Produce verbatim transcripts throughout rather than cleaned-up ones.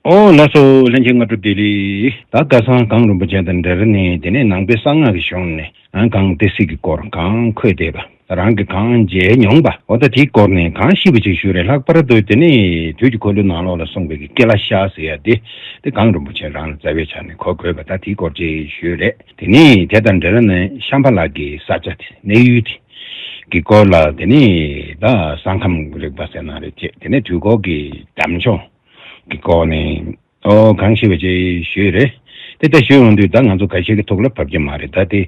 ཨོ་ལགས་སོ། ལྷན་རྒྱས་སྔ་དྲོ་བདེ་ལེགས། ད་ཁ་སང་གངས་རིན་པོ་ཆེ་དང་འབྲེལ་ནས་དེ་ནས་ནང་པའི་གསང་སྔགས་ཀྱི་གཞུང་ནས་ཨ་གངས་ཏི་སེ་གི་སྐོར་གང་འཁོད་བསྡད་པ། རང་གིས་གང་མཇལ་མྱོང་པ། འོ་ད་དེའི་སྐོར་ནས་གང་ཤེས་པ་ཅིག་ཞུས་རེད། ལྷག་པར་དུ་དེ་ནས་དུས་ཀྱི་འཁོར་ལོའི་ནང་ལོགས་ལ་གསུངས་པའི་གི་ཀེ་ལ་ཤ་ཟེར་ཡ་དེ། དེ་གངས་རིན་པོ་ཆེ་རང་ལ་རྩ་བའི་ཆ་ནས་གོ་དགོས་པ། ད་དེའི་སྐོར་ཅིག་ཞུས་རེད། དེ་ནས་དེ་དང་འབྲེལ་ནས་ཤམ་བྷ་ལ་གི་ས་ཆ་དེ་གནས་ཡུལ་དེ་གི་སྐོར་ལ། དེ་ནས་ད་ས་ཁམས་རིག་པ་ཟེར་ན་རེད་ཅེས། དེ་ནས་དུས་འཁོར་གྱི་འདམ་ཆུང་གི་སྐོར་ནས་ཨོ་གང་ཤེས་པ་ཅིག་ཞུས་རེད། དེ་ལྟ་ཞུས་ཡོང་དུས་ད་ང་ཚོ་ཁ་ཤས་ཀྱི་ཐུགས་ལ་བབས་ཀྱི་མ་རེད། ད་དེ་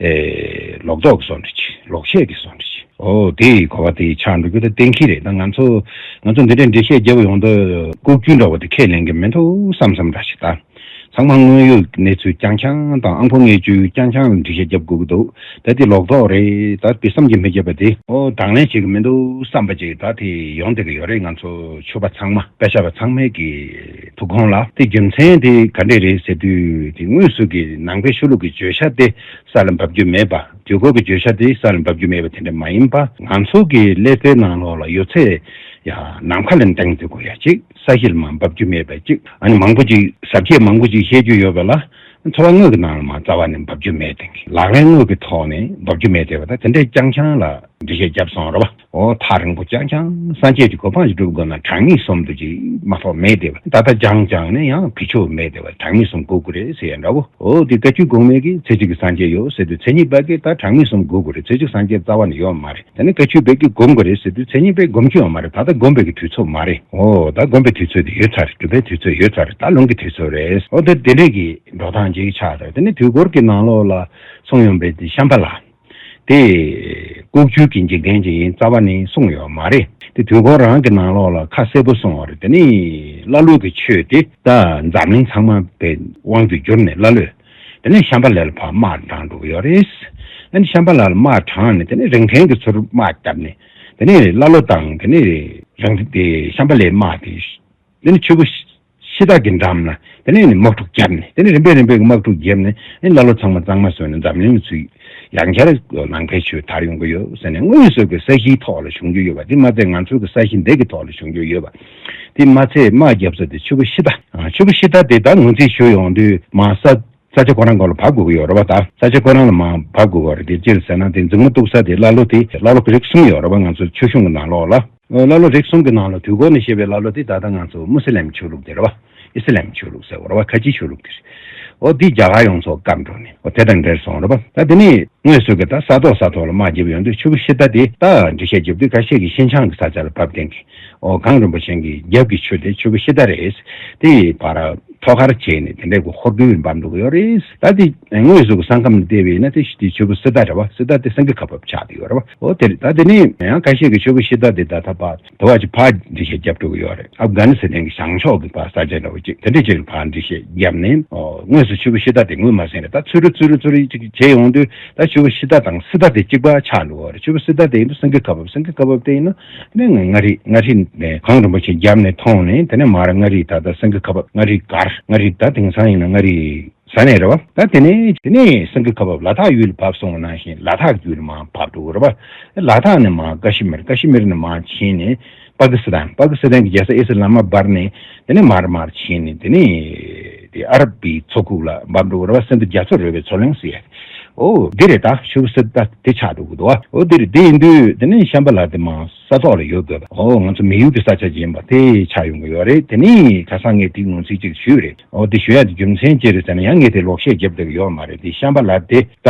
ཨེ་ལོག་རྟོག་གི་བཟོ་འདྲ་ཅིག་ལོག་ཤེས་ཀྱི་བཟོ་འདྲ་ཅིག་ཨོ་དེ་ཡི་གོ་བ་དེ་ཆགས་འགྲོ་རྒྱུ་ད་གཏན་འཁེལ་རེད། ད་ང་ཚོ་ང་ཚོ་འདི་འདྲའི་འགྲེལ་བཤད་རྒྱབ་ཡོང་དུས་ལྐུགས་གྱུར་འདྲ་བོ་དེ་ཁས་ལེན་གྱི་མི་འདུག་བསམ་བསམ་འདྲ་ཞིག་ད། ཚང་མ་དངོས་ཡོད་གནས་ཚུལ་རྐྱང་རྐྱང་དང་། ཨང་ཕོ་ངེས་ཅུའི་རྐྱང་རྐྱང་ལ་འགྲེལ་བཤད་རྒྱབ་དགོས་ཀྱི་འདུག་ད་དེ་ལོག་རྟོག་རེད། ད་དེ་བསམ་གྱིས་མི་ཁྱབ་པ་དེ་ཨོ་དང་ལེན་བྱེད་ཀྱི་མི་འདུག་བསམ་པ་ཅིག་ད་དེ་ཡོང་བསྡད་ཀྱི་ཡོད་རེད། ང་ཚོ་ཆོས་པ་ཚང་མ། དཔེ་ཆ་བ་ཚང་མའི་གི་ཐུགས་དགོངས་ལ། དེ་རྒྱུ་མཚན་དེ་ག་འདྲས་རེད་ཟེར་དུས། དེ་དངོས་སུ་གི་ནང་པའི་ཆོས་ལུགས་ཀྱི་བརྗོད་བྱ་དེ་ས་ལ་འབབ་རྒྱུ་མེད་པ། དུས་འཁོར་གྱི་བརྗོད་བྱ་དེ་ས་ལ་འབབ་རྒྱུ་མེད་པ་དེ་འདྲ་མ་ཡིན་པ། ང་ཚོ་གི་ཀླད་པའི་ནང་ལོགས་ལ་ཡོད་ཚད་ཡ་ནམ་མཁའ་ལ་འདང་དུ་གོ་ཡ་ཅིག་ས་གཞི་ལ་མར་འབབ་རྒྱུ་མེད་པ་ཅིག་ཨ་ནི་མང་པོ་ཅིག་ཟབ་ཁྱད་མང་པོ་ཅིག་བཤད་རྒྱུ་ཡོད་པ་ལ། འཚོ་བ་དངོས་ཀྱི་ནང་ལ་མར་རྩ་བ་ནས་འབབ་རྒྱུ་མེད་དེ། ལག་ལེན་དངོས་ཀྱི་ཐོག་ནས་འབབ་རྒྱུ་མེད་དེ་བ། ད་དེ་འདྲའི་རྐྱང་རྐྱང་ལ་འགྲེལ་བཤད་བརྒྱབ་སོང་ར་བ། ཨོ་ཐག་རིང་པོ་རྐྱང་རྐྱང་སངས་རྒྱས་ཀྱི་གོ་འཕང་ཞིག་སྒྲུབ་དགོས་ན་གྲངས་ངེས་གསུམ་དུ་ཅིག་མ་གཏོགས་མེད་དེ་བ། ད་ལྟ་སྦྱང་སྦྱང་ནས་ཡང་ཕྱི་ཕྱོགས་མེད་དེ་བ། གྲངས་ངེས་གསུམ་དགོས་ཀྱི་རེད་ཟེར་ཡ་འདྲ་བོ། ཨོ་དེ་བཀའ་བརྒྱུད་གོང་མའི་གི་ཚེ་གཅིག་གི་སངས་རྒྱས་ཡོད་ཟེར་དུས། མཚན་ཉིད་པ་གི་ད་གྲངས་ངེས་གསུམ་དགོས་ཀྱི་རེད། ཚེ་གཅིག་སངས་རྒྱས་རྩ་བ་ནས་ཡོད་མ་རེད། དེ་ནི་བཀའ་བརྒྱུད་པའི་གི་སྒོམ་དགོས་རེད་ཟེར་དུས། མཚན་ཉིད་པའི་སྒོམ་རྒྱུ་ཡོད་མ་རེད། ད་ལྟ་སྒོམ་པའི་གི་དུས་ཚོད་མ་རེད། ཨོ་ད་སྒོམ་པའི་དུས་ཚོད་དེ་ཡོལ་ཚར་རེད། སྒྲུབ་པའི་དུས་ཚོད་ཡོལ་ཚར་རེད། ད་ལུང་གི་དུས་ཚོད་རེད། ཨོ་དེ་དེ་འདྲས་ཀྱི་འགྲོ་སྟངས་ཅིག་ཆགས་རེད། དེ་ནི་དུས་འཁོར་གྱི་ནང་ལོགས་ལ་གསུངས་ཡོང་པའི་དེ་ཤམ་བྷ་ལ་དེ་ལྐུགས་གྱུར་གྱི་འཇིག་རྟེན་ཅིག་ཡིན་རྩ་བ་ནས་གསུངས་ཡོད་མ་རེད། དེ་དུས་འཁོར་རང་གི་ནང་ལོགས་ལ་ཁ་གསལ་པོ་གསུངས་པ་རེད། དེ་ནི་ཀླ་ཀློ་གི་ཆོས་དེ་ད་འཛམ་གླིང་ཚང་མ་པའི་དབང་དུ་གྱུར་ནས་ཀླ་ཀློས། དེ་ནས་ཤམ་བྷ་ལ་ལ་ཕར་དམག་དྲངས་འགྲོ་གི་ཡོད་རེད། དེ་ནས་ཤམ་བྷ་ལ་ལ་དམག་དྲངས་ནས། དེ་ནས་རིན་ཕྲན་གྱི་ཚུར་དམག་བརྒྱབ་ནས། དེ་ནས་ཀླ་ཀློ་དང་དེ་ནས་རིན་དེ་ཤམ་བྷ་ལའི་དམག་དེ། དེ་ནས་ཆོས་པོ་ཤི་ཤི་ཏ་གི་འགྲམ་ལ་དེ་ནས་དམག་འཁྲུག་བརྒྱབ་ནས། དེ་ནས་རིམ་པས་རིམ་པས་ཀྱི་དམག་འཁྲུག་བརྒྱབ་ནས། ཨེ་ཀླ་ཀློ་ཚང་མ་གཙང་མ་བཟོས་ནས་འཛམ་གླིང་ལ་ཚུར་ཡང་བསྐྱར་ནང་པའི་ཆོས་དར་ཡོང་གི་ཡོད་ཟེར་ནས། དངོས་སུ་གི་ས་གཞིའི་ཐོག་ལ་བྱུང་རྒྱུ་ཡོད་པ་དེ་མ་ཚད། ང་ཚོའི་གི་ས་གཞི་འདི་གི་ཐོག་ལ་བྱུང་རྒྱུ་ཡོད་པ་དེ་མ་ཚད། དམག་རྒྱབ་ས་དེ་ཆོས་པོ་ཤི་ཏ། ཨ་ཆོས་པོ་ཤི་ཏ་དེ་ད་ངོས་འཛིན་ཞུ་ཡོང་དུས་མར་ས་ས་ཆ་ཁོ་རང་སྒང་ལ་བབས་དགོས་ཀྱི་ཡོད་རེད་པ། ད་ས་ཆ་ཁོ་རང་ལ་མར་བབས་དགོས་པ་རེད། དེ་ཅི་ཟེར་ན་དེ་འཛིང་མོ་གཏུག་ས་དེ་ཀླ་ཀློ་དེ། ཀླ་ཀློ་གི་རིགས་གསུམ་ཡོད་རེད་པ། ང་ཚོ་ཆོས་གཞུང་གི་ནང་ལོགས་ལ། ཨ་ཀླ་ཀློ་རིགས་གསུམ་གྱི་ནང་ལ་དུས་འཁོར་ནས་བཤད་པའི་ཀླ་ཀློ་དེ་ད་ལྟ་ང་ཚོ་མུ་སི་ལིམ་ཆོས་ལུགས་དེ་རེད་པ། ཨི་སི་ལམ་ཆོས་ལུགས་ཟེར་བ་རེད་པ། ཁ་ཆེའི་ཆོས་ལུགས་དེ་རེད། འོ་འདི་རྒྱ་གར་ཡོངས་རྫོགས་སྐམ་འགྲོ་ནས། འོ་དེ་དང་འབྲེལ་སོང་རེད་པ། ད་དེ་ནས་དངོས་སུ་གི་ད་ས་ཐོག་ས་ཐོག་ལ་དམག་རྒྱབ་ཡོང་དུས་ཆོས་པོ་ཤི་ཏ་དེ་ད་འགྲེལ་བཤད་རྒྱབ་དུས་ཁ་ཤས་ཀྱིས་ཤིན་སྦྱངས་ཀྱི་ས་ཆ་ལ་བབས་བསྡད་མཁན། འོ་གངས་རིན་པོ་ཆེ་གི་རྒྱབ་ཀྱི་ཆོས་དེ་ཆོས་པོ་ཤི་ཏ་རེད། དེ་ཡི་བར་ཐོག་ཁར་བྱས་ནས་དེ་འདྲའི་གི་ཧོར་གུར་འབབ་འགྲོ་གི་ཡོད་རེད། ད་དེ་དངོས་སུ་གི་ས་ཁམས་ལ་བལྟས་པ་ཡིན་ན་དེ་དེ་ཆོས་པོ་སི་ཏ་རེད་པ། སི་ཏ་དེ་སེང་གེ་ཁ་འབབ་ཆགས་བསྡད་ཡོད་རེད་པ། འོ་དེ་རེད། ད་དེ་ནས་ཡང་ཁ་ཤས་ཀྱིས་ཆོས་པོ་ཤི་ཏ་དེ་ད་ལྟ་བར་དུ་བ་ཅིག་ཕར་འགྲེལ་བཤད་རྒྱབ་འགྲོ་གི་ཡོད་རེད། ཨབ་གྷ་ནི་སི་ཐན་གྱི་བྱང་ཕྱོགས་ཀྱི་ཕར་ས་ཆ་འདྲ་བོ་ཅིག་དེ་འདྲ་ཅིག་ལ་ཕར་འགྲེལ་བཤད་བརྒྱབ་ནས། ཨོ་དངོས་སུ་ཆོས་པོ་ཤི་ཏ་དེ་ངོས་མ་ཟིན་རེད། ད་ཚུར་རུ་ཚུར་རུ་ཚུར་རུ་ཅིག་བྱས་ཡོང་དུས་ད་ཆོས་པོ་ཤི་ཏ་དང་སི་ཏ་དེ་གཅིག་པ་ཆགས་འགྲོ་གི་རེད། ཆོས་པོ་སི་ཏ་དེ་ཡིན་དུས་སེང་གེ་ཁ་འབབ། སེང་གེ་ཁ་འབབ་དེ་ཡིན་ན་དེ་ནས་མངའ་རིས། མངའ་རིས་ནས་གངས་རིན་པོ་ཆེ་རྒྱབ་ནས་མཐོང་ནས། དེ་ནས་མར་མངའ་རིས། ད་ལྟ་སེང་གེ་ཁ་འབབ། མངའ་རིས་སྒར། མངའ་རིས། ད་དེང་སང་ཡིན་ན་མངའ་རིས་ས་གནས་རེད་པ། ད་དེ་ནས་དེ་ནས་སེང་གེ་ཁ་འབབ་ལ་དྭགས་ཡུལ་ལ་བབས་སོང་བ་ནང་བཞིན་ལ་དྭགས་ཡུལ་ལ་མར་བབས་འགྲོ་གི་རེད་པ། ལ་དྭགས་ནས་མར་ཀ་ཤི་མིར། ཀ་ཤི་མིར་ནས་མར་ཕྱིན་ནས་པ་ཀི་སི་ཐན། པ་ཀི་སི་ཐན་གྱི་རྒྱལ་ས་ཨི་སི་ལམ་ཨ་བྷར་ནས་དེ་ནས་མར་མར་ཕྱིན་ནས། དེ་ནས་དེ་ཨ་རབ་པའི་མཚོ་ཁུག་ལ་བབས་འགྲོ་གི་རེད་པ། སིན་དྷུ་རྒྱ་མཚོ་རོལ་པའི་མཚོ་གླིང་ཟེར་ཡ། ཨོ་འདི་རེད། ད་ཆོས་པོ་སི་ཏ་དེ་ཆགས་འགྲོ་གི་འདུག་པ། ཨོ་འདི་རེད། དེ་ཡིན་དུས་དེ་ནས་ཤམ་བྷ་ལ་དེ་མར་ས་ཐོག་ལ་ཡོད་དགོས་པ། ཨོ་ང་ཚོ་མི་ཡུལ་གྱི་ས་ཆ་ཅིག་ཡིན་པ་དེ་ཆགས་ཡོང་གི་ཡོད་རེད། དེ་ནས་ཁ་སང་ངས་དེ་ངོས་འཛིན་ཅིག་ཞུས་རེད། ཨོ་དེ་ཞུ་ཡ་དེ་རྒྱུ་མཚན་ཅི་རེད་ཟེར་ན། ཡང་ངས་དེ་ལོག་བཤད་རྒྱབ་བསྡད་ཀྱི་ཡོད་མ་རེད། དེ་ཤམ་བྷ་ལ་དེ་ད་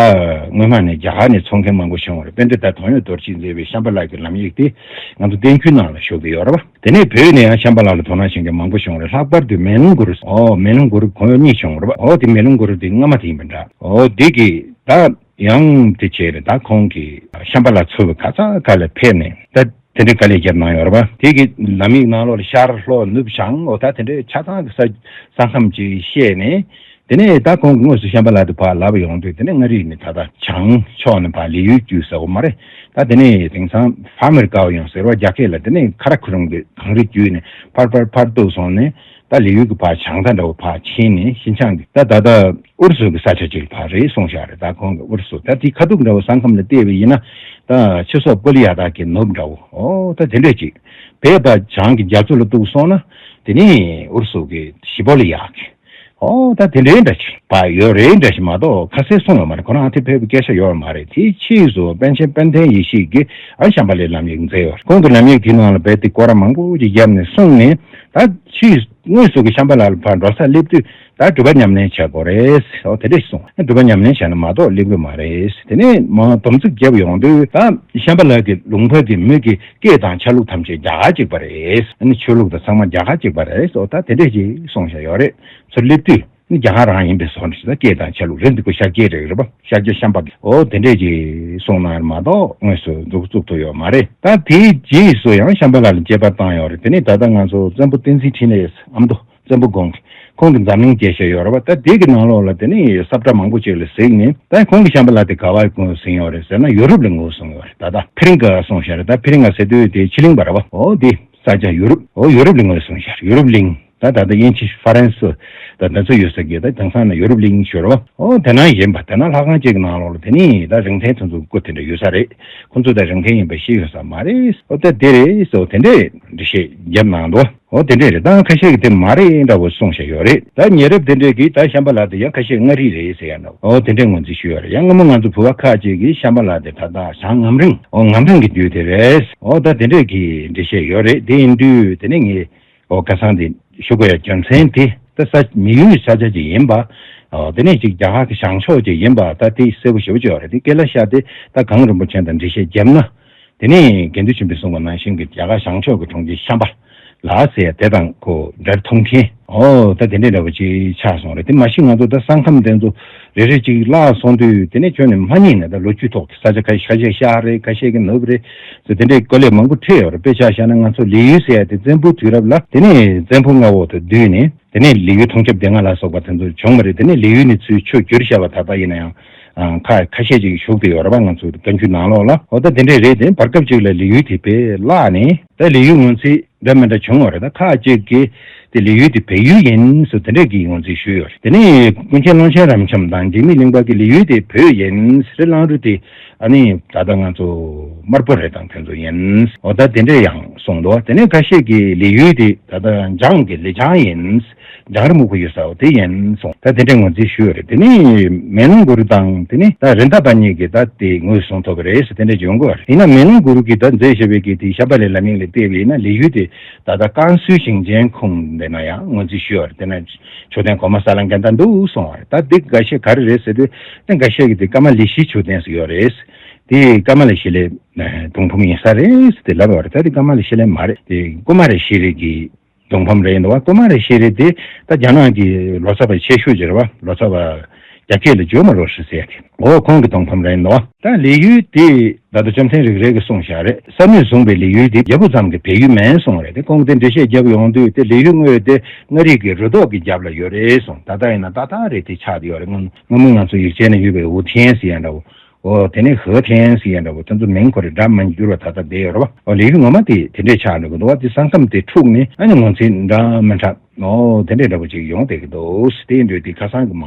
སྔོན་མ་ནས་རྒྱ་གར་ནས་འཚོང་མཁན་མང་པོ་བྱུང་བ་རེད། དཔེར་ན་ད་དོན་ཡོད་རྡོ་རྗེས་མཛད་པའི་ཤམ་བྷ་ལ་གི་ལམ་ཡིག་དེ་ང་ཚོ་བསྟན་འགྱུར་ནང་ལ་བཞུགས་ཀྱི་ཡོད་རེད་པ། དེ་ནས་བོད་ནས་ཡང་ཤམ་བྷ་ལ་ལ་དོ་སྣང་བྱེད་མཁན་མང་པོ་བྱུང་བ་རེད། ལྷག་པར་དུ་མེ་ལོང་གུ་རུ། ཨོ་མེ་ལོང་གུ་རུ་ཁོང་གཉིས་བྱུང་བ་རེད་པ། ཨོ་དེ་མེ་ལོང་གུ་རུ་དེ་སྔ་མ་དེ་ཡིན་པ་འདྲ། ཨོ་དེ་གི་ད་ཡང་དེ་བྱས་རེད། ད་ཁོང་གིས་ཤམ་བྷ་ལ་ཚུར་ག་ས་ག་ལ་ཕེབས་ནས་ད་དེ་འདྲའི་དཀའ་ལས་བརྒྱབ་གནང་ཡོད་རེད་པ། དེ་གི་ལམ་ཡིག་ནང་ལོགས་ལ་ཤར་ལྷོ་ནུབ་བྱང་། ཨོ་ད་དེ་འདྲའི་ཆ་ཚང་གི་ས་ས་ཁམས་ཅིག་བཤད་ནས། དེ་ནས་ད་ཁོང་གིས་དངོས་སུ་ཤམ་བྷ་ལ་དེ་ཕར་ལབ་ཡོང་དུས། དེ་ནས་མངའ་རིས་ནས་ད་ལྟ་བྱང་ཕྱོགས་ནས་ཕར་ལི་ཡུལ་བརྒྱུད་ཟེར་བ་མ་རེད། ད་དེ་ནས་དེང་སང་ཕ་མེ་རི་ཀའོ་ཡང་ཟེར་བ་རྒྱ་སྐད་ལ། དེ་ནས་ཁ་ར་ཁུ་རུང་གི་གངས་རི་བརྒྱུད་ནས་ཕར་ཕར་ཕར་གཏུགས་སོང་ནས། ད་ལི་ཡུལ་གྱི་ཕར་བྱང་མཐའ་འདྲ་བོ་ཕར་ཕྱིན་ནས། ཤིན་ཅང་གི་ད་ད་ལྟ་ཨུ་རུ་སུ་གི་ས་ཆ་ཅིག་ཕར་རེད་གསུངས་བཞག་རེད། ད་ཁོང་གི་ཨུ་རུ་སུ་ད་དེ་ཁ་ཐུག་འདྲ་བོ་ས་ཁམས་ལ་བལྟས་པ་ཡིན་ན། ད་ཕྱི་སོག་པོ་ལི་ཡ་དག་གི་ནུབ་འདྲ་བོ། ཨོ་ད་དེ་འདྲས་ཅིག་བོད་ཕར་བྱང་གི་རྒྱ་མཚོ་ལ་གཏུགས་སོང་ན། དེ་ནས་ཨུ་རུ་སུ་གི་ཞི་པོ་ལ་ཡག་གི། ཨོ་ད་དེ་འདྲའི་འདྲ་ཞིག་པ་ཡོད་རེད་འདྲ་ཞིག་མ་གཏོགས་ཁ་གསལ་གསུངས་ཡོད་མ་རེད། ཁོ་རང་དེ་ཕེབས་པའི་སྐད་ཆ་ཡོད་མ་རེད། དེའི་ཕྱིས་སུ་པཎ་ཆེན་དཔལ་ལྡན་ཡེ་ཤེས་ཀྱིས་ཨ་ཤམྦྷ་ལའི་ལམ་ཡིག་མཛད་ཡོད་རེད། ཁོང་གི་ལམ་ཡིག་དེའི་ནང་ལ་རྦད་དེ་སྐོར་ར་མང་པོ་ཞིག་བརྒྱབ་ནས་གསུངས་ནས། ད་ཕྱིས་དངོས་སུ་གི་ཤམྦྷ་ལ་ལ་ཕར་འགྲོ་ས་སླེབས་དུས་ད་སྒྲུབ་པ་ཉམས་ལེན་བྱ་དགོས་རེད། ཨོ་དེ་འདྲ་ཞིག་གསུངས། སྒྲུབ་པ་ཉམས་ལེན་བྱས་ན་མ་གཏོགས་སླེབས་ཀྱི་མ་རེད། དེ་ནས་མ་སྡོམ་རྩིས་བརྒྱབ་ཡོང་དུས་ད་ཤམྦྷ་ལ་གི་ལུང་པ་དེ་མི་གི་སྐད་དང་ཆ་ལུགས་ཐམས་ཅད་རྒྱ་གར་གཅིག་པ་རེད། ཨ་ནི་ཆོས་ལུགས་དང་ཚང་མ་རྒྱ་གར་གཅིག་པ་རེད། སོ་ད་དེ་འདྲས་ཀྱིས་གསུངས་བཞག་ཡོད་རེད། ཚུར་སླེབས་དུས་ནི་རྒྱ་གར་རང་ཡིན་པའི་བཟོ་འདྲ་ཞིག་ད་སྐད་དང་ཆ་ལུགས་རེད་འདུག་གོ། ཤཱཀྱའི་རིགས་རེད་པ། ཤཱཀྱ་ཤམྦྷ་གི་ཨོ་དེ་འདྲས་ཀྱིས་གསུངས་གནང་མ་གཏོགས་དངོས་སུ་འཛུགས་བཙུགས་ཐུབ་ཡོད་མ་རེད། ད་དེའི་རྗེས་སུ་ཡང་ཤམྦྷ་ལ་ལ་དཔྱད་པ་བཏང་ཡོད་རེད། དེ་ནས་ད་ལྟ་ང་ཚོ་བཙན་པོ་བསྟན་འཛིན་འཕྲིན་ལས་ཨ་མདོ་བཙན་པོ་སྒང་གི་ཁོང་གི་འཛམ་གླིང་རྒྱས་བཤད་ཡོད་རེད་པ། ད་དེ་གི་ནང་ལོགས་ལ་དེ་ནས་ས་བཀྲ་མང་པོ་ཅིག་ལ་གཟིགས་ནས། ད་ཁོང་གི་ཤམྦྷ་ལ་དེ་ག་པར་ངོས་ཟིན་ཡོད་རེད་ཟེར་ན་ཡུ་རོབ་ལ་ངོས་བཟུང་ཡོད་རེད། ད་ལྟ་ཕི་རིང་ག་གསུངས་བཞག་རེད། ད་ཕི་རིང་ག་ཟེར་དུས་དེ་ཕྱི་གླིང་པ་རེད་པ། ཨོ་དེ་ས་ཆ་ཡུ་རོབ། ཨོ་ཡུ་རོབ་ལ་ངོས་བཟུང་བཞག་ཡུ་རོབ་གླིང་། ད་ད་ལྟ་དབྱིན་ཇི་ཧྥ་རན་སི་ད་ད་ཚོ་ཡོད་ས་གི་ད་དེང་སང་ན་ཡུ་རོབ་གླིང་ཞུ་རེད་པ། ཨོ་དེ་ན་ཡིན་པ། དེ་ན་ལྷ་ཁང་གཅིག་གི་ནང་ལོགས་ལ་དེ་ནས་ད་རིན་ཐང་དེ་ཚོ་སྐུ་དེ་འདྲ་ཡོད་ས་རེད། ཁོང་ཚོ་ད་རིན་ཐང་ཡིན་པ་ཤེས་ཡོད་ས་མ་རེད། ཨོ་ད་དེ་རེད་ཟེར་དེ་འདྲས་འགྲེལ་བཤད་བརྒྱབ་གནང་འདུག་ཨོ་དེ་འདྲས་རེད། ད་ཁ་ཤས་ཀྱིས་དེ་མ་རེད་འདྲ་བོ་གསུངས་བཞག་ཡོད་རེད། ད་ཉེ་རབས་དེ་འདྲས་ཀྱིས་ད་ཤམྦྷ་ལ་དེ་ཡང་ཁ་ཤས་མངའ་རིས་རེད་ཟེར་ཡ་འདྲ་བོ་ཨོ་དེ་འདྲས་ངོས་འཛིན་ཞུས་ཡོད་རེད། ཡང་སྔ་མོ་ང་ཚོ་བོད་པ་ཁ་ཅིག་གིས་ཤམྦྷ་ལ་དེ་ད་ལྟ་བྱང་ངམ་རིང་། ཨོ་ངམ་རིང་གི་རྒྱུད་དེ་རེད། ཨོ་ད་དེ་འདྲས་ཀྱི་འགྲེལ་བཤད་ཡོད་རེད། དེ་ཡིན་དུས་དེ་ནས་ངས་ཨོ་ཁ་སང་དེ་ཞུ་དགོས་ཡ་རྒྱུ་མཚན་དེ་ད་ས་མི་ཡུལ་ས་ཆ་ཅིག་ཡིན་པ། ཨོ་དེ་ནས་ཅིག་རྒྱ་གར་གྱི་བྱང་ཕྱོགས་ཅིག་ཡིན་པ་ད་དེ་གསལ་པོ་ཞེ་པོ་ཅིག་ཡོད་རེད། དེ་ཀེ་ལ་ཤ་དེ་ད་གངས་རིན་པོ་ཆེ་དང་འགྲེལ་བཤད་བརྒྱབ་ན། དེ་ནས་དགེ་འདུན་ཆོས་འཕེལ་གསུངས་པ་ནང་བཞིན་གྱི་རྒྱ་གར་བྱང་ཕྱོགས་ཀྱི་གྲོང་ཁྱེར་ཤམ་བྷ་ལ་ཟེར་དེ་དང་ཁོ་འདྲ་མཐོང་མཁན། ཨོ་ད་དེ་འདྲའི་འདྲ་བོ་ཅིག་ཆགས་སོང་རེད། དེ་མ་གཞི་ང་ཚོ་ད་ས་ཁམས་དེ་ཚོ་རེ་རེ་ཅིག་བརླག་སོང་དུས་དེ་ནས་ཁྱོན་ནས་མ་རྙེད་ནས། ད་ལོ་རྒྱུས་ཐོག་ཏུ་ས་ཆ་ཁ་ཤས་ཤར་རེད། ཁ་ཤས་ཀྱི་ནུབ་རེད་ཟེར་དེ་འདྲའི་བཀོད་ལེགས་མང་པོ་འཕྲད་ཡོད་རེད། དཔེ་ཆ་བཞག་ན་ང་ཚོ་ལི་ཡུལ་ཟེར་ཡ་དེ་བཙན་པོའི་དུས་རབས་ལ་དེ་ནས་བཙན་པོ་མངའ་འོག་ཏུ་བསྡུས་ནས། དེ་ནས་ལི་ཡུལ་ཐོག་ཁྱབ་སྡེ་ལྔ་ལ་སོགས་པ་དེ་ཚོ་བྱུང་བ་རེད། དེ་ནས་ལི་ཡུལ་ནས་ཚུར་ཆུ་བསྒྱུར་བཞག་པ་ད་ལྟ་ཡིན་ན་ཡང་ཁ་ཁ་ཤས་ཅིག་བཞུགས་བསྡད་ཡོད་རེད་པ། ང་ཚོའི་བཀའ་འགྱུར་ནང་ལོགས་ལ། འོ་ད་དེ་འདྲས་རེད། དེ་བར་སྐབས་ཅིག་ལ་ལི་ཡུལ་དེ་བས་བརླག་ནས་ད་ལི་ཡུལ་ངོས་འཛིན་འདྲ་མི་འདྲ་བྱུང་བ་རེད། ད་ཁ་ཅིག་གིས་དེ་ལི་ཡུལ་དེ་བལ་ཡུལ་ཡིན་ཟེར་དེ་འདྲས་ཀྱི་ངོས་འཛིན་ཞུས་ཡོད་རེད། དེ་ནས་ཀུན་མཁྱེན་ཀློང་ཆེན་རབ་འབྱམས་དང་འཇིགས་མེད་གླིང་པ་གིས་ལི་ཡུལ་དེ་བོད་ཡིན་ཟེར། གླང་རུ་དེ་ཨ་ནི་ད་ལྟ་ང་ཚོ་དམར་པོ་རེད་དང་དེ་ཚོ་ཡིན། འོ་ད་དེ་འདྲས་ཡང་གསུངས་འདུག་དེ་ནས་ཁ་ཤས་ཀྱིས་ལི་ཡུལ་དེ་ད་ལྟ་འཇང་གི་ལི་བྱང་ཡིན། འཇང་རི་སྨུག་པོ་ཡོད་ས་འོ་དེ་ཡིན་གསུངས། ད་དེ་འདྲས་ངོས་འཛིན་ཞུས་ཡོད་རེད། དེ་ནས་མེ་ལོང་གུ་རུ་དང་དེ་ནས་ད་རེད་མདའ་པ་གཉིས་ཀྱིས་ད་དེ་ངོས་བཟུང་ཐུབ་པ་རེད་ཟེར་དེ་འདྲས་ཡོང་གི་ཡོད་རེད། ཡིན་ན་མེ་ལོང་གུ་རུ་གིས་ད་མཛད་བཞག་པའི་གི་དེ་ཤམྦྷ་ལའི་ལམ་ཡིག་ལ་བལྟས་པ་ཡིན་ན་ལི་ཡུལ་དེ་ད་ལྟ་ཀན་སུའུ་ཞིང་ཆེན་ཁོངས་དེ་ན་ཡང་ངོས་འཛིན་ཞུས་ཡོད་རེད། དེ་ན་མཆོད་རྟེན་གོང་མ་ས་ལ་མཁན་ད་འདུག་གསུངས་པ་རེད། ད་འདི་འགའ་ཤས་ག་རེ་རེད་ཟེར་དུས། ད་འགའ་ཤས་ཀྱིས་དེ་ཀ་མ་ལི་ཤིའི་མཆོད་རྟེན་ཟེར་ཡོད་རེད། དེ་ཀ་མ་ལ་ཤི་ལའི་གདུང་འབུམ་ཡིན་ས་རེད་ཟེར་དེ་ལབ་ཡོད་རེད། ད་དེ་ཀ་མ་ལ་ཤི་ལའི་མ་རེད། དེ་ཀུ་མ་ར་ཤི་རི་གི་གདུང་འབུམ་རེད་འདུག་བ། ཀུ་མ་ར་ཤི་རི་དེ་ད་རྒྱ་ནག་གི་ལོ་ཙཱ་བ་ཆེ་ཤོས་ཅིག་རེད་བ། ལོ་ཙཱ་བ་རྒྱ་སྐད་ལ་ཇོ་མ་རོ་ཧྲི་ཟེར་ཡ་དེ། འོ་ཁོང་གི་གདུང་འབུམ་རེད་འདུག་བ། ད་ལི་ཡུལ་དེ་ད་ལྟ་བཅོམ་ལྡན་རིག་རལ་གྱིས་གསུངས་བཞག་རེད། ས་ནས་བཟུང་བའི་ལི་ཡུལ་དེ་རྒྱལ་པོ་ཙམ་གྱི་བལ་ཡུལ་མིན་གསུངས་རེད། དེ་ཁོང་གིས་དེ་འགྲེལ་བཤད་བརྒྱབ་ཡོང་དུས་དེ་ལི་ཡུལ་དངོས་དེ་མངའ་རིས་ཀྱི་རུ་ཐོག་གི་རྒྱབ་ལ་ཡོད་རེད་གསུངས། ད་ལྟ་ཡིན་ན་ཏག་ཏག་རེད། དེ་ཆགས་བསྡད་ཡོད་རེད། སྔོན་སྔོན་མ་ང་ཚོ་ཡིག་ཆའི་ནང་ཡོད་པའི་ཝུ་ཐེན་ཟེར་ཡ་འདྲ་བོ། འོ་དེ་ནས་ཧུའུ་ཐེན་ཟེར་ཡ་འདྲ་བོ། དེ་ཚོ་མིང་ཁོ་རེ་འདྲ་མི་འགྱུར་བ་ད་ལྟ་བསྡད་ཡོད་རེད་བ། འོ་ལི་ཡུལ་ངོ་མ་དེ་དེ་འདྲས་ཆགས་འགྲོ་གི་འདུག་བ། དེ་ས་ཁམས་དེ་འཁྲུགས་ནས་ཨ་ནི་ངོས་འཛིན་འདྲ་མི་འདྲ། འོ་དེ་འདྲས་འདྲ་བོ་ཅིག་ཡོང་བསྡད་ཀྱི་འདུག་དེ་ཡིན་དུས་དེ་ཁ་སང་གི་མ་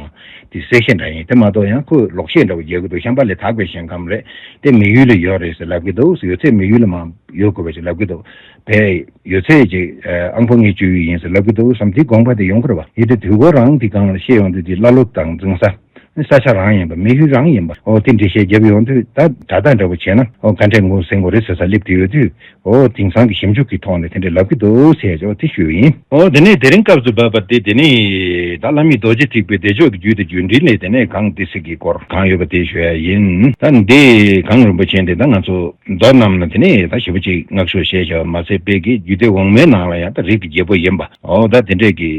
དེ་གསལ་བཤད་འདྲ་ཡིན། དེ་མ་གཏོགས་ཡང་ཁོས་ལོག་བཤད་འདྲ་བོ་རྒྱག་གི་འདུག་ཤམྦྷ་ལའི་དག་པའི་ཞིང་ཁམས་རེད། དེ་མི་ཡུལ་ལ་ཡོད་རེད་ཟེར་ལབ་ཀྱི་འདུག་ཡོད་ཚད་མི་ཡུལ་ལ་མ་ཡོད་དགོས་པ་ཞིག་ལབ་ཀྱི་འདུག་བས་ཡོད་ཚད་ཅིག་ཨང་པོ་ལྔའི་སྤྱོད་ཡུལ་ཡིན་ཟེར་ལབ་ཀྱི་འདུག་བསམ། དེ་དགོངས་པ་དེ་ཡོང་གི་རེད་བ། ཡིན་དུས་དུས་འཁོར་རང་དེ་སྒང་ལ་བཤད་ཡོང་དུས་དེ་ཀླ་ཀློ་དང་འཛིང་ས། ས་ཆ་རང་ཡིན་པ། མི་ཡུལ་རང་ཡིན་པ། ཨོ་དེ་འགྲེལ་བཤད་བརྒྱབ་ཡོང་དུས་ད་དྲ་ཐག་འདྲ་པོ་བྱས་ན་ཨོ་ག་འདྲས་ངོས་ཟིན་དགོས་རེད་ཟེར་ས་སླེབས་དུས་ཡོད་དུས། ཨོ་དེང་སང་གི་ཞིབ་འཇུག་གི་ཐོག་ནས་དེ་འདྲས་ལབ་ཀྱི་འདུག་ཟེར་ཡ་ཅིག་ཨོ་དེ་ཞུས་ཡིན། ཨོ་དེ་ནས་དེ་རིང་སྐབས་སུ་བབས་པ་དེ་དེ་ནས་ད་བླ་མེད་རྡོ་རྗེ་ཐེག་པའི་བདེ་མཆོག་གི་རྒྱུད་དེ་རྒྱུད་འགྲེལ་ནས་དེ་ནས་གངས་ཏི་སེ་གི་སྐོར་གང་ཡོད་པ་དེ་ཞུ་ཡ་ཡིན། ད་འདི་གངས་རིན་པོ་ཆེ་འདི་ད་ང་ཚོ་མདོ་རྣམས་ལ་དེ་ནས་ད་ཞེ་པོ་ཅིག་བསྔགས་བརྗོད་བྱས་བཞག་པ་མ་ཟད་དཔལ་གྱི་རྒྱུད་སྡེ་འོག་མའི་ནང་ལ་ཡང་ད་རིགས་ཀྱི་རྒྱལ་པོ་ཡིན་པ། ཨོ་ད་དེ་འདྲས་ཀྱི་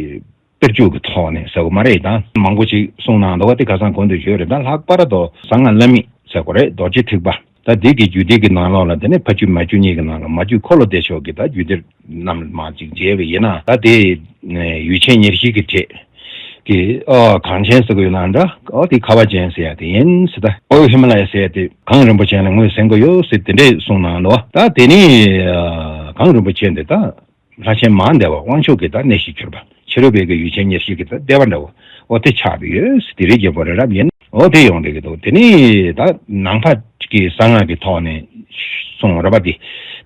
དཔེར་བརྗོད་ཀྱི་ཐོག་ནས་ཟེར་དགོས་མ་རེད། ད་མང་པོ་ཅིག་གསུངས་གནང་འདུག་བ། དེ་ཁ་སང་གོང་དུ་ཞུས་རེད། ད་ལྷག་པར་དུ་གསང་སྔགས་བླ་མེད་ཟེར་དགོས་རེད། རྡོ་རྗེ་ཐེག་པ། ད་དེ་གི་རྒྱུད་སྡེ་གི་ནང་ལོགས་ལ་དེ་ནས་ཕ་རྒྱུད་མ་རྒྱུད་གཉིས་ཀྱི་ནང་ལ་མ་རྒྱུད་འཁོར་ལོ་བདེ་མཆོག་གི་ད་རྒྱུད་སྡེ་རྣམས་མ་ཅིག་མཇལ་བ་ཡིན་ན། ད་དེ་ཡུལ་ཆེན་ཉེར་བཞི་གི་གྲས་ཀྱི་ཨོ་གངས་ཆེན་ཟེར་གི་ཡོད་ན་འདྲ། ཨོ་དེ་ཁ་བ་ཅན་ཟེར་ཡ་དེ་ཡིན་ཟེར། ད་ཨོ་ཧི་མ་ལ་ཡ་ཟེར་ཡ་དེ་གངས་རིན་པོ་ཆེ་ལ་ངོས་ཟིན་གི་ཡོད་ཟེར་དེ་འདྲས་གསུངས་གནང་འདུག་ད་དེ་ནས་གངས་རིན་པོ་ཆེ་འདི་ད། ལྷ་ཆེན་མ་འདས་པ་དབང་ཕྱུག་གི་ད་གནས་ཤིང་གྱུར་པ། ཕྱི་རོལ་པའི་གི་ཡུལ་ཆེན་ཉེར་བཞི་གི་ད་ལྟེ་བ་འདྲ་བོ། ཨོ་དེ་ཆགས་པའི་ཡོད་ཟེར། དེ་རིང་རྒྱལ་པོ་རི་རབ་ཡིན། ཨོ་དེ་ཡོང་བསྡད་ཀྱི་འདུག་དེ་ནས་ད་ནང་པ་གི་གསང་སྔགས་ཀྱི་ཐོག་ནས་གསུངས་རབ་པ་དེ།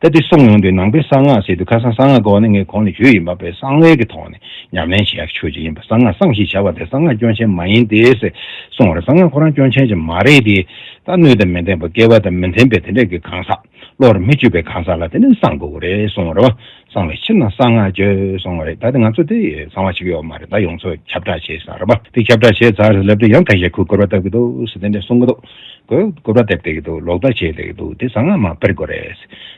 ད་དེ་གསུངས་ཡོང་དུས་ནང་པའི་གསང་སྔགས་ཟེར་དུས་ཁ་སང་གསང་སྔགས་སྐོར་ནས་ངས་གོང་ནས་ཞུས་ཡིན་པ་བས། གསང་བའི་གི་ཐོག་ནས་ཉམས་ལེན་བྱེད་ཡག་ཆོས་ཅིག་ཡིན་པ། གསང་སྔགས་གསང་ཞེས་བྱ་བ་དེ་གསང་སྔགས་སྐྱོན་ཅན་མ་ཡིན་ཏེ་ཟེར་གསུངས་པ་རེད། གསང་སྔགས་ཁོ་རང་སྐྱོན་ཅན་ཅིག་མ་རེད་དེ། ད་སྣོད་དང་མི་ལྡན་པ་སྐལ་བ་དང་མི་མཐུན་པའི་དེ་འདྲས་ཀྱི་གང་ཟག་བློར་མི་ཆུད་པའི་གང་ཟག་ལ་དེ་ནི་གསང་དགོས་ཀྱི་རེད་གསུངས་པ་རེད་བ། གསང་བའི་ཕྱིར་ན་གསང་སྔགས་བརྗོད་གསུངས་པ་རེད། ད་དེ་ང་ཚོ་དེ་གསང་བ་ཞིག་ཡོད་མ་རེད། ད་ཡོངས་རྫོགས་ཁྱབ་བསྒྲགས་བྱས་ཚར་རེད་བ། དེ་ཁྱབ་བསྒྲགས་བྱས་ཚར་ལབ་དུས་ཡང་ཁ་ཤས་ཁོས་སྐུར་བ་བཏབ་ཀྱི་འདུག་ཟེར་དེ་འདྲས་གསུང་གི་འདུག་ཁོས་སྐུར་བ་བཏབ་བསྡད་ཀྱི་འདུག་ལོག་ལྟ་བྱས་བསྡད་ཀྱི་འདུག་དེ་གསང་སྔགས་མ་སྤེལ་དགོས་རེད།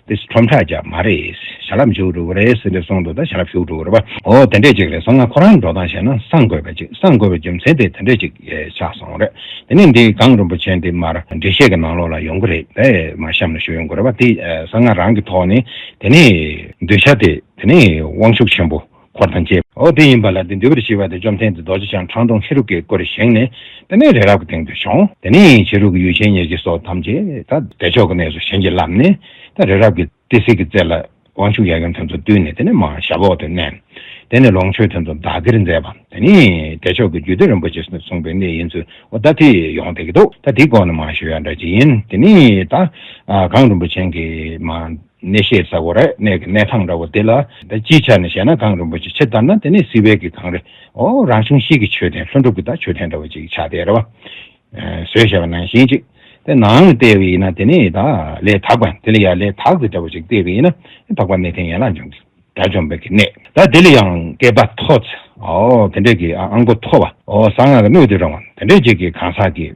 དེ་ཁྲོམ་བསྒྲགས་རྒྱག་མ་རེད། ཞལ་ལག་བཞུགས་འགྲོ་གི་རེད་ཟེར་ནས་གསུངས་འདུག་ད་ཞལ་ལག་བཞུགས་འགྲོ་གི་རེད་པ། འོ་དེ་འདྲས་ཅིག་རེད། གསང་སྔགས་ཁོ་རང་འགྲོ་སྟངས་བྱས་ན་གསང་དགོས་པ་ཅིག་གསང་དགོས་པའི་རྒྱུ་མཚན་དེ་དེ་འདྲས་ཅིག་ཆགས་སོང་རེད། དེ་ནས་འདི་གངས་རིན་པོ་ཆེ་འདི་མར་འགྲེལ་བཤད་ཀྱི་ནང་ལོགས་ལ་ཡོང་གི་རེད། དེ་མར་གཤམ་ལ་ཞུ་ཡོང་གི་རེད་པ། དེ་གསང་སྔགས་རང་གི་ཐོག་ནས་དེ་ནས་གདུལ་བྱ་དེ་དེ་ནས་དབང་ཕྱུག་ཆེན་པོ་འཁོར་དང་བཅས། འོ་དེ་ཡིན་པ་ལ་དེ་འདུལ་བར་བྱེད་པ་དེ་བཅོམ་ལྡན་འདས་རྡོ་རྗེ་འཆང་ཁྲག་འཐུང་ཧེ་རུ་ཀའི་སྐུར་བཞེངས་ནས་དེ་ནས་རི་རབ་ཀྱི་སྟེང་དུ་བྱོན། དེ་ནས་བྱུ་རུ་གི་ཡུལ་ཆེན་ཉེར་བཞི་སོགས་ཐམས་ཅད་ད་བདེ་མཆོག་གི་གནས་སུ་བྱིན་གྱིས་བརླབས་ནས་ད་རི་རབ་ཀྱི་ཏི་སེ་གི་རྩེ་ལ་དབང་ཕྱུག་ཡབ་ཡུམ་དེ་ཚོ་བཏུལ་ནས་དེ་ནས་མར་ཞབས་འོག་ཏུ་མནན། དེ་ནས་ལོངས་སྤྱོད་དེ་ཚོ་བདག་གིར་མཛད་པ། དེ་ནས་བདེ་མཆོག་གི་རྒྱུད་སྡེ་རིན་པོ་ཆེ་གསུངས་པའི་གནས་ཡིན་ཚུལ་འོ་ད་དེ་ཡོང་བསྡད་ཀྱི་འདུག་ད་དེའི་སྐོར་ནས་མར་ཞུ་ཡ་འདྲ་ཅིག་ཡིན། དེ་ནས་ད་གངས་རིན་པོ་ཆེ་གི་མར་གནས་བཤད་ཟེར་དགོས་རེད། གནས་ཀྱི་གནས་སྟངས་འདྲ་བོ་དེ་ལ་ད་སྤྱིའི་ཆ་ནས་བཤད་ན་གངས་རིན་པོ་ཆེ་ཕྱི་ལྟར་ན་དེ་ནས་སྲིད་པའི་གི་གངས་རི། འོ་རང་བྱུང་གཤིས་ཀྱི་མཆོད་རྟེན་ལྷུན་གྲུབ་ཀྱི་ད་མཆོད་རྟེན་འདྲ་བོ་ཅིག་ཆགས་བསྡད་རེད་བ། བཟོས་བཞག་པ་ནང་བཞིན་ཅིག་དེ་ནང་ལ་བལྟས་པ་ཡིན་ན་དེ་ནས་ད་ལས་དག་པ་དེ་ལ་ཡ་ལས་དག་ཙམ་འདྲ་བོ་ཅིག་བལྟས་པ་ཡིན་ན་འཕགས་པ་གནས་བརྟན་ཡན་ལག་འཇོམས་ཀྱི་དགྲ་བཅོམ་པའི་གི་གནས། ད་དེ་ལ་ཡང་བསྐལ་པ་མཐོ་ཚད། འོ་དེ་འདྲས་ཀྱི་ཨ་ཨང་པོ་མཐོ་བ། འོ་གསང་སྔགས་ཀྱི་སྣོད་དུ་རུང་བ་དེ་འདྲས་ཅིག་གི་གང་ཟག་གིས་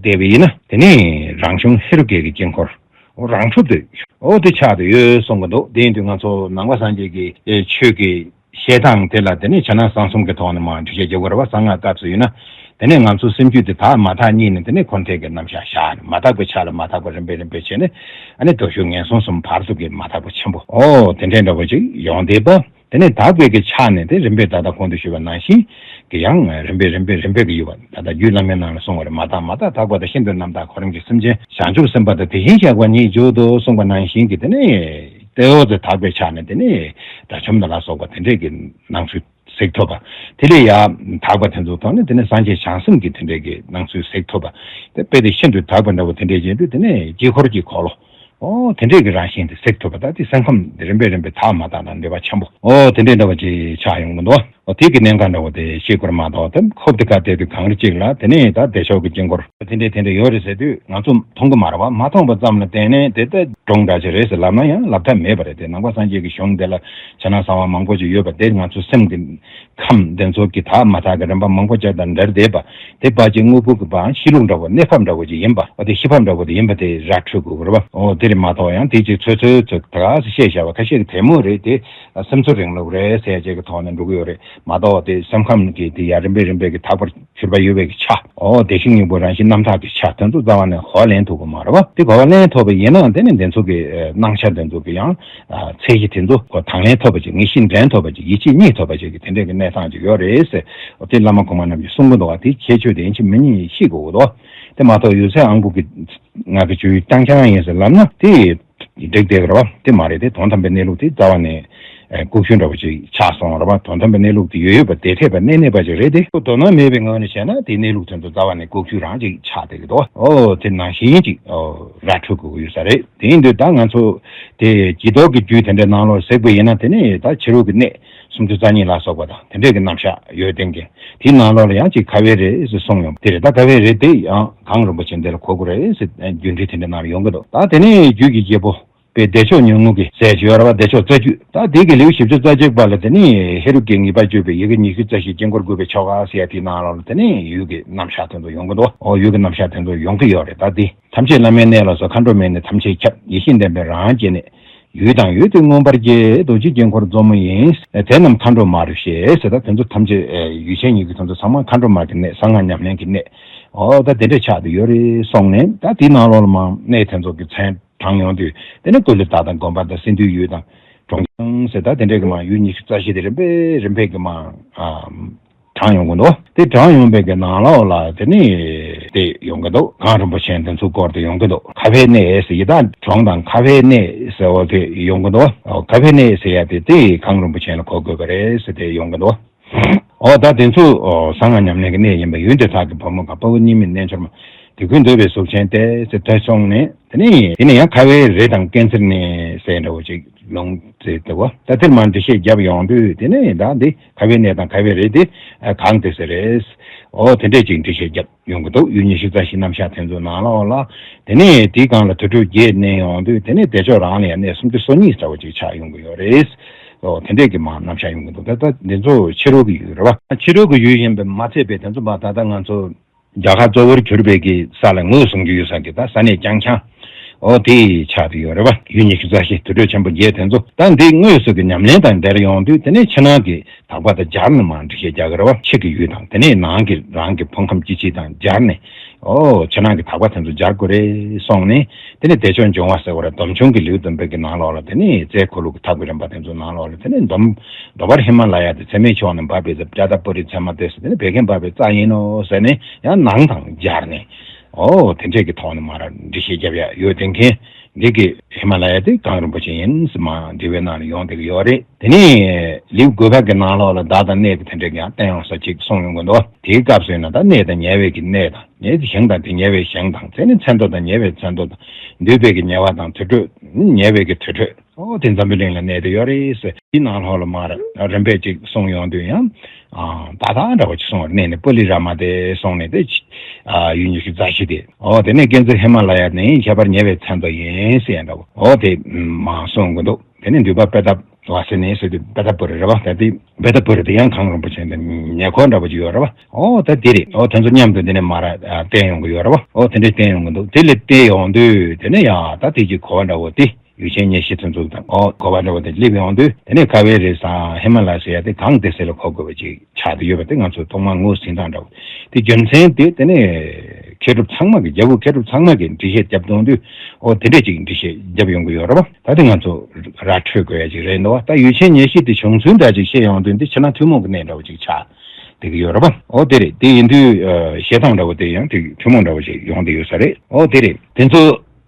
བལྟས་པ་ཡིན་ན་དེ་ནས་རང་བྱུང་ཧེ་རུ་ཀའི་གི་དཀྱིལ་འཁོར། འོ་རང་གྲུབ་ཏུ་འོ་དེ་ཆགས་ཏེ་ཡོད་གསུང་གི་འདུག་དེ་ཡིན་དུས་ང་ཚོ་ནང་པ་སངས་རྒྱས་ཀྱི་ཆོས་ཀྱི་བཤད་སྟངས་དེ་ལ་དེ་ནས་བྱས་ན་གསང་གསུམ་གྱི་ཐོག་ནས་མར་འགྲེལ་བཤད་རྒྱག་དགོས་རེད་བ། གསང་སྔགས་སྐབས་སུ་ཡིན་ན། དེ་ནས་ང་ཚོ་སེམས་རྒྱུད་དེ་དག་མ་དག་གཉིས་ནས་དེ་ནས་འཁོར་འདས་ཀྱི་རྣམ་གཞག་བཞག་ནས་མ་དག་པའི་ཆ་ལ་མ་དག་པ་རིམ་པས་རིམ་པས་བྱས་ནས་ཨ་ནི་མདོ་ཕྱོགས་ངན་སོང་གསུམ་བར་དུ་གི་མ་དག་པ་ཆེན་པོ་འོ་དེ་འདྲའི་འདྲ་བོ་ཅིག་ཡོང་བསྡད་པ། དེ་ནས་དག་པའི་གི་ཆ་ནས་དེ་རིམ་པས་ད་ལྟ་གོང་དུ་ཞུས་པ་ནང་བཞིན་གི་ཡང་རིམ་པས་རིམ་པས་རིམ་པས་ཀྱི་ཡོད་པ། ད་ལྟ་རྒྱུད་བླ་མའི་ནང་ལ་གསུངས་པ་རེད། མ་དག་མ་དག་དག་པ་དང་ཤིན་ཏུ་རྣམ་དག་གོ་རིམ་གྱིས་སེམས་ཅན་བྱང་ཆུབ་སེམས་དཔའ་དང་དེ་བཞིན་གཤེགས་པ་ཉིད་བརྗོད་དོ་གསུངས་པ་ནང་བཞིན་གྱི་དེ་ནས་དེ་འོ་དེ་དག་པའི་ཆ་ནས་དེ་ནས་དགྲ་བཅོམ་དང་ལ་སོགས་པ་དེ་འདྲས་ཀྱི་སྣང་ཚུལ་གཟིགས་ཐུབ་པ། དེ་ལས་ཡང་དག་པ་དེ་ཚོ་ཐོག་ནས་དེ་ནས་སངས་རྒྱས་བྱང་སེམས་ཀྱི་དེ་འདྲས་ཀྱི་སྣང་ཚུལ་གཟིགས་ཐུབ་པ། དེ་དཔེ་དེ་ཤིན་ཏུ་དག་པ་འདྲ་བོ་དེ་འདྲས་བྱེད་དུས་དེ་ནས་དཀྱིལ་འཁོར་གྱི་འཁོར་ལོ། ཨོ་དེ་འདྲས་ཀྱི་རང་བཞིན་དེ་གཟིགས་ཐུབ་པ། ད་དེ་སེམས་ཁམས་དེ་རིམ་པས་རིམ་པས་དག་མ་དག་དང་འབྲེལ་བ་ཆེན་པོ་ཨོ་དེ་འདྲས་འདྲ་བ་ཅིག་ཆགས་ཡོང་གི་འདུག་ཨོ་དེ་གི་གནད་འགག་འདྲ་བོ་དེ་ཤེས་དགོས་མ་གཏོགས་དེ་ཁོབ་དེ་ཁ་བལྟས་དུས་གངས་རི་གཅིག་ལ་དེ་ནས་ད་བདེ་མཆོག་གི་དཀྱིལ་འཁོར་དེ་འདྲས་དེ་འདྲས་ཡོད་རེད་ཟེར་དུས་ང་ཚོ་མཐོང་གི་མ་རེད་བ། མ་མཐོང་པ་ཙམ་ལ་བརྟེན་ནས་དེ་ལྟ་སྒྲུང་འདྲ་ཅིག་རེད་ཟེར་ལབ་ན་ཡང་ལབ་ཐབས་མེད་པ་རེད། དེ་ནང་པ་སངས་རྒྱས་ཀྱི་གཞུང་དེ་ལ་བྱས་ན་གསང་བ་མང་པོ་ཅིག་ཡོད་པ་དེ་ང་ཚོ་སེམས་ཀྱི་ཁམས་དེ་ཚོ་གི་དག་མ་དག་གི་རིམ་པ་མང་པོ་ཅིག་དང་འབྲེལ་བསྡད་པ། དེ་ཕལ་ཆེར་དངོས་པོ་གི་བ་གཤིས་ལུགས་འདྲ་བོ་གནས་བབ་འདྲ་བོ་ཅིག་ཡིན་པ། འོ་དེ་གཤིས་བབ་འདྲ་བོ་དེ་ཡིན་པ་དེ་ར་འཕྲོད་དགོས་ཀྱི་རེད་བ། འོ་དེ་རེད་མ་གཏོགས་ཡང་དེ་ཅིག་ཚོད་ཚོད་ཚོད་ད་ག་སེ་བཤད་བཞག་པ་ཁ་ཤས་ཀྱི་དེ་མོ་རེད། དེ་སེམས་ཚོར་རིང་ལུགས་རེད་ཟེར་ཡ་ཅིག་གི་ཐོག་ནས་འགྲོ་གི་ཡོད་རེད་མ་གཏོགས་དེ་སེམས་ཁམས་ཀྱི་དེ་ཡ་རིམ་པས་རིམ་པས་ཀྱི་དག་པར་གྱུར་པ་ཡོད་པའི་གི་ཆ། འོ་བདེ་གཤེགས་སྙིང་པོ་རང་བཞིན་རྣམ་དག་གི་ཆ་དེ་ཚོ་རྩ་བ་ནས་གོ་བ་ལེན་ཐུབ་ཀྱི་མ་རེད་བ། དེ་གོ་བ་ལེན་ཐུབ་པ་ཡིན་ན་དེ་ནི་དེ་ཚོ་གི་སྣང་ཆ་དེ་ཚོ་གི་ཡང་ཚད་གཞི་དེ་ཚོ་གོ་དང་ལེན་ཐུབ་པ་ཅིག་ངེས་ཤེས་འདྲེན་ཐུབ་པ་ཅིག་ཡིད་ཆེས་རྙེད་ཐུབ་པ་ཅིག་གི་དེ་འདྲའི་གི་གནས་སྟངས་ཅིག་ཡོད་རེད་ཟེར། འོ་དེ་བླ་མ་གོང་མ་རྣམས་ཀྱིས་གསུང་གི་འདུག་བ། དེ་ཁྱད་ཆོས་དེ་ཡིན་གཅིག་མིན་གཉིས་ཤེས་དགོས་ཀྱི་འདུག་དེ་མ་གཏོགས་ཡོད་ཚད་ཨང་ཀུ་གི་ང་གི་ཇོ་ཡུ་རྐྱང་རྐྱང་ཡིན་ཟེར་ལབ་ན་དེ་འགྲིག་བསྡད་ཀྱི་རེད་བ། དེ་མ་རེད། དེ་དོན་དམ་པའི་གནས་ལུགས་དེ་རྩ་བ་ནས་ལྐུགས་གཞུང་འདྲ་བོ་ཅིག་ཆགས་སོང་རེད་བ། དོན་དམ་པའི་གནས་ལུགས་དེ་ཡོད་ཡོད་པ་དེ་འཐད་པ་གནས་གནས་པ་ཅིག་རེད་དེ། དོ་སྣང་མེད་པའི་ངོས་ནས་བྱས་ན་དེའི་གནས་ལུགས་དེ་ཚོ་རྩ་བ་ནས་ལྐུགས་གཞུང་རང་ཅིག་ཆགས་བསྡད་ཀྱི་འདུག་ཨོ་དེ་ནང་བཞིན་ཅིག་ཨོ་ར་འཕྲོད་དགོས་ཀྱི་ཡོད་ས་རེད། དེ་ཡིན་དུས་ད་ང་ཚོ་དེ་སྤྱི་ལྡོག་གི་རྒྱུད་དེ་འདྲའི་ནང་ལོགས་གཟིགས་པ་ཡིན་ན་དེ་ནི་ད་ཕྱི་རོལ་གྱི་གནས་སུམ་ཅུ་རྩ་གཉིས་ལ་སོགས་པ་དང་དེ་འདྲའི་གི་རྣམ་གཞག་ཡོད་བསྟན་གྱི། དེའི་ནང་ལོགས་ལ་ཡང་ཅིག་ཁ་བའི་རེད་ཟེར་གསུངས་ཡོང་། དེ་རེད། ད་ཁ་བའི་རེད་དེ་ཡང་གངས་རིན་པོ་ཆེ་འདི་ལ་གོ་དགོས་རེད་ཟེར་རྒྱུ་འབྲས་དེ་འདྲ་ནང་ལ་ཡོང་གི་འདུག་ད་དེ་ནས་རྒྱུད་ཀྱི་རྒྱལ་པོ་དཔལ་བདེ་མཆོག་ཉོན་མོངས་ཀྱི་སྲས་ཅིག་ཡོད་རེད་བ། བདེ་མཆོག་རྩ་རྒྱུད། ད་དེ་གི་ལེའུ་བཞི་བཅུ་རྩ་གཅིག་པ་ལ་དེ་ནས་ཧེ་རུ་ཀའི་ངེས་པར་བརྗོད་པའི་ཡི་གེ་ཉི་ཤུ་རྩ་བཞི་དཀྱིལ་འཁོར་དགུ་པའི་ཆོ་ག་ཟེར་ཡ་དེའི་ནང་ལོགས་ལ་དེ་ནས་ཡུལ་གྱི་རྣམ་གཞག་དེ་ཚོ་ཡོང་གི་འདུག་ཨོ་ཡུལ་གྱི་རྣམ་གཞག་དེ་ཚོ་ཡོང་གི་ཡོད་རེད། ད་དེ་ཐམས་ཅད་བླ་མའི་གནས་ལ་སོགས། མཁའ་འགྲོ་མའི་གནས་ཐམས་ཅད་ཁྱབ། ཡེ་ཤེས་ལྡན་པས་རང་བསྐྱེད་ནས། ཡུལ་དང་ཡུལ་དུ་མངོན་པར་སྐྱེ། རྡོ་རྗེ་དཀྱིལ་འཁོར་མཛོག་མོ་ཡིན། དེ་རྣམས་མཁའ་འགྲོ་མར་བཤད་ཟེར། ད་དེ་ཚོ་ཐམས་ཅད་ཡུལ་ཆེན་ཉིད་ཀྱི་དེ་ཚོ་ཚང་མ་མཁའ་འགྲོ་མ་གི་གནས། གསང་སྔགས་ཉམས་ལེན་གྱི་གནས། ཨོ་ད་དེ་འདྲ་ཆགས་བསྡད་ཡོད་རེད་གསུངས་ནས། ད་དེའི་ནང་ལོགས་ལ་མར་གནས་དེ་ཚོ་གི་མཚན་དྲངས་ཡོང་དུས་དེ་ནི་ཀུ་ལུ་ཏ་དང་དགོན་པ་དང་སིན་དྷུའི་ཡུལ་དང་གྲོང་ཁྱེར་ཟེར། ད་དེ་འདྲས་ཀྱི་མར་ཡུལ་ཉི་ཤུ་རྩ་བཞི་དེ་རིམ་པས་རིམ་པས་ཀྱི་མར་ཨ། དྲངས་ཡོང་གི་འདུག་དེ་དྲངས་ཡོང་བའི་གི་ནང་ལོགས་ལ་དེ་ནི་དེ་ཡོང་གི་འདུག་གངས་རིན་པོ་ཆེ་འདི་ཚོའི་སྐོར་དེ་ཡོང་གི་འདུག་ཁ་བའི་གནས་ཟེར་ཡི་དྭགས་གྲོང་དང་ཁ་བའི་གནས་ཟེར་བ་དེ་ཡོང་གི་འདུག་ཁ་བའི་གནས་ཟེར་ཡ་དེ་དེ་གངས་རིན་པོ་ཆེ་ལ་གོ་དགོས་པ་རེད་ཟེར་དེ་ཡོང་གི་འདུག་ཨོ་ད་དེ་ཚོ་ཨོ་གསང་སྔགས་ཉམས་ལེན་གྱི་གནས་ཡིན་པ། ཡུལ་འདི་དག་གི་བུ་མོ་གང་། དཔའ་བོ་གཉིས་མེད་རྣལ་འབྱོར་མ། དེ་ཀུན་འདོད་པའི་གཟུགས་ཅན་ཏེ་ཟེར་ཐོས་སོང་ནས། དེ་ནས་དེ་ནས་ཡང་ཁ་བའི་རི་དང་ཀན་སར་ནས་ཟེར་འདྲ་བོ་ཅིག་ལུང་ཟེར་དེ་བ། ད་དེར་མར་འགྲེལ་བཤད་བརྒྱབ་ཡོང་དུས། དེ་ནས་ད་འདི་ཁ་བའི་གནས་དང་ཁ་བའི་རི་དེ་གང་དེ་ཟེར་རེད། ཨོ་དེ་འདྲས་ཅིག་འགྲེལ་བཤད་བརྒྱབ་ཡོང་གི་འདུག་ཡུལ་ཉི་ཤུ་རྩ་བཞི་རྣམ་གཞག་དེ་ཚོ་ནང་ལོགས་ལ། དེ་ནས་དེའི་སྒང་ལ་དུར་ཁྲོད་བརྒྱད་གནས་ཡོང་དུས། དེ་ནས་བདེ་མཆོག་རང་ལ་ཡང་གནས་སུམ་ཅུ་སོ་གཉིས་འདྲ་བོ་ཅིག་ཆགས་ཡོང་གི་ཡོད་རེད། ཨོ་དེ་འདྲས་ཀྱི་མར་རྣམ་གཞག་ཡོང་གི་འདུག་ད་ལྟ་འདི་ཚོ་ཕྱི་རོལ་གྱི་ཡུལ་རེད་བ། ཕྱི་རོལ་གྱི་ཡུལ་ཡིན་པས་མ་ཚད་པའི་དེ་ཚོ་མར་ད་ལྟ་ང་ཚོ་རྒྱ་གར་གཙོ་བོར་གྱུར་པའི་གི་ས་ལ་ངོས་བཟུང་རྒྱུ་ཡོད་ས་གི་ད་ས་གནས་རྐྱང་རྐྱང་། ཨོ་དེ་ཆགས་ཏེ་ཡོད་རེད་བ། ཡུལ་ཉི་ཤུ་རྩ་བཞི་དུར་ཁྲོད་ཆེན་པོ་བརྒྱད་དེ་ཚོ། ད་འདི་དངོས་སུ་གི་ཉམས་ལེན་དང་འབྲེལ་ཡོང་དུས། དེ་ནས་ཕྱི་ནང་གི་དག་པ་དང་སྦྱར་ནས་མར་འགྲེལ་བཤད་རྒྱག་གི་རེད་བ། ཕྱི་གི་ཡུལ་དང་དེ་ནས་ནང་གི་རང་གི་ཕུང་ཁམས་སྐྱེ་མཆེད་དང་སྦྱར་ནས། ཨོ་ཕྱི་ནང་གི་དག་པ་དེ་ཚོ་སྦྱར་དགོས་རེད་གསུངས་ནས། དེ་ནས་བདེ་མཆོག་འབྱུང་བ་ཟེར་བ་རེད། སྡོམ་ཆུང་གི་ལེའུ་བདུན་པའི་གི་ནང་ལོགས་ལ། དེ་ནས་རྩའི་འཁོར་ལོ་གི་ཐབས་ཀྱི་རིམ་པ་དེ་ཚོ་ནང་ལོགས་ལ། དེ་ནས་སྡོམ་སྡོམ་པར་ཧི་མ་ལ་ཡ་དེ་ཚད་མེད་མཆོག་ནས་འབབ་པའི་ཙ་ཏྲ་ཏ་པུ་རི་ཚད་མ་སྟེ་ཟེར། དེ་ནས་བད་ཀན་འབབ་པའི་རྩ་ཡིན་ནོ་ཟེར་ནས། ཡང་ནང་དང་སྦྱར་ནས། ཨོ་དེ་འདྲས་ཀྱི་ཐོག་ནས་མར་འགྲེལ་བཤད་རྒྱབ་ཡ་ཡོད། དེ་མཁན་འདི་གི་ཧི་མ་ལ་ཡ་དེ་གངས་རིན་པོ་ཆེ་ཡིན་ཟེར་མར་འགྲེལ་པའི་ནང་ལ་ཡོང་བསྡད་ཀྱི་ཡོད་རེད། དེ་ནས་ལེའུ་དགུ་པ་གི་ནང་ལོགས་ལ་བདག་དང་གནས་ཀྱི་དེ་འདྲས་ཀྱང་བསྟན་ཡོང་ས་ཅིག་གསུངས་ཡོང་གི་འདུག་དེའི་སྐབས་སུ་ཡིན་ན་ད་གནས་དང་ཉེ་བའི་གི་གནས་དང་། ཉེ་ཞིང་དང་དེ་ཉེ་བའི་ཞིང་དང་། དེ་ནི་མཚན་མདོ་དང་ཉེ་བའི་མཚན་མདོ་དང་། འདུས་པའི་གི་ཉེ་བ་དང་དུར་ཁྲོད། ཉེ་བའི་གི་དུར་ཁྲོད། ཨོ་དེ་འཛམ་བུ་གླིང་ལ་གནས་ཏེ་ཡོད་རེད་ཟེར། དེའི་ནང་ལོགས་ལ་མར་རིམ་པས་ཅིག་གསུངས་ཡོང་དུས་ཡང་། ཨ་ད་ད་འདྲ་བོ་ཅིག་གསུངས་པ་རེད། གནས་ནི་པུ་ལི་ར་མ་སྟེ་གསུངས་ནས་དེ། ཨ་ཡུལ་ཉི་ཤུ་རྩ་བཞི་དེ། ཨོ་དེ་ནས་ཀན་སར་ཧི་མ་ལ་ཡ་ནི་ཁྱད་པར་ཉེ་བའི་མཚན་མདོ་ཡིན་ཟེར་ཡ་འདྲ་བོ། ཨོ་དེ་མར་གསུངས་གི་འདུག་དེ་ནས་འདུས་པ་པེ་ཏ་ཝ་སི་ནི་ཟེར་དུས་པེ་ཏ་པུ་རི་རེད་བ། ད་དེ་པེ་ཏ་པུ་རི་དེ་ཡང་གངས་རིན་པོ་ཆེ་དང་ཉེ་འཁོར་འདྲ་བོ་ཅིག་ཡོད་རེད་བ། ཨོ་ད་དེ་རེད། ཨོ་དེ་ཚོ་མཉམ་དུ་དེ་ནས་མར་བསྟན་ཡོང་གི་ཡོད་རེད་བ། ཨོ་དེ་འདྲས་བསྟན་ཡོང་གི་འདུག་དེ་ལས་བསྟན་ཡོང་དུས་དེ་ནས་ཡ་ད་དེ་གི་གོ་བ་འདྲ་བོ་དེ། ཡུལ་ཆེན་ཉེར་བཞི་ཚོ་འཛུགས་དང་། ཨོ་གོ་བ་འདྲ་བོ་དེ་སླེབས་ཡོང་དུས། དེ་ནས་ཁ་བའི་རི་དང་ཧི་མ་ལ་ཡ་ཟེར་ཡ་དེ་གང་དེ་ཟེར་ལ་གོ་དགོས་པ་ཅིག་ཆགས་ཏེ་ཡོད་པ་དེ་ང་ཚོས་ཐོག་མར་ངོས་ཟིན་སྟངས་འདྲ་བོ། དེ་རྒྱུ་མཚན་དེ་དེ་ནས་མཁས་གྲུབ་ཚང་མ་གི། རྒྱལ་པོ་མཁས་གྲུབ་ཚང་མ་གིས་འགྲེལ་བཤད་བརྒྱབ་གཏོང་དུས། ཨོ་དེ་འདྲས་ཅིག་འགྲེལ་བཤད་བརྒྱབ་ཡོང་གི་ཡོད་རེད་བ། ད་དེ་ང་ཚོ་ར་འཕྲོད་དགོས་ཡ་ཅིག་རེད་འདུག་བ། ད་ཡུལ་ཆེན་ཉེར་བཞི་དེ་བྱུང་ཚུལ་འདྲ་ཅིག་བཤད་ཡོང་དུས། འདི་ཕྱི་ནང་ཐུན་མོང་གི་གནས་འདྲ་བོ་ཅིག་ཆགས་བསྡད་ཀྱི་ཡོད་རེད་བ། ཨོ་དེ་རེད། དེ་ཡིན་དུས་ཨ་བཤད་སྟངས་འདྲ་བོ་དེ་ཡང་དེ་ཐུན་མོང་འདྲ་བོ་ཞིག་ཡོང་བསྡད་ཡོད་ས་རེད། ཨོ་དེ་རེད། དེ་ཚོ་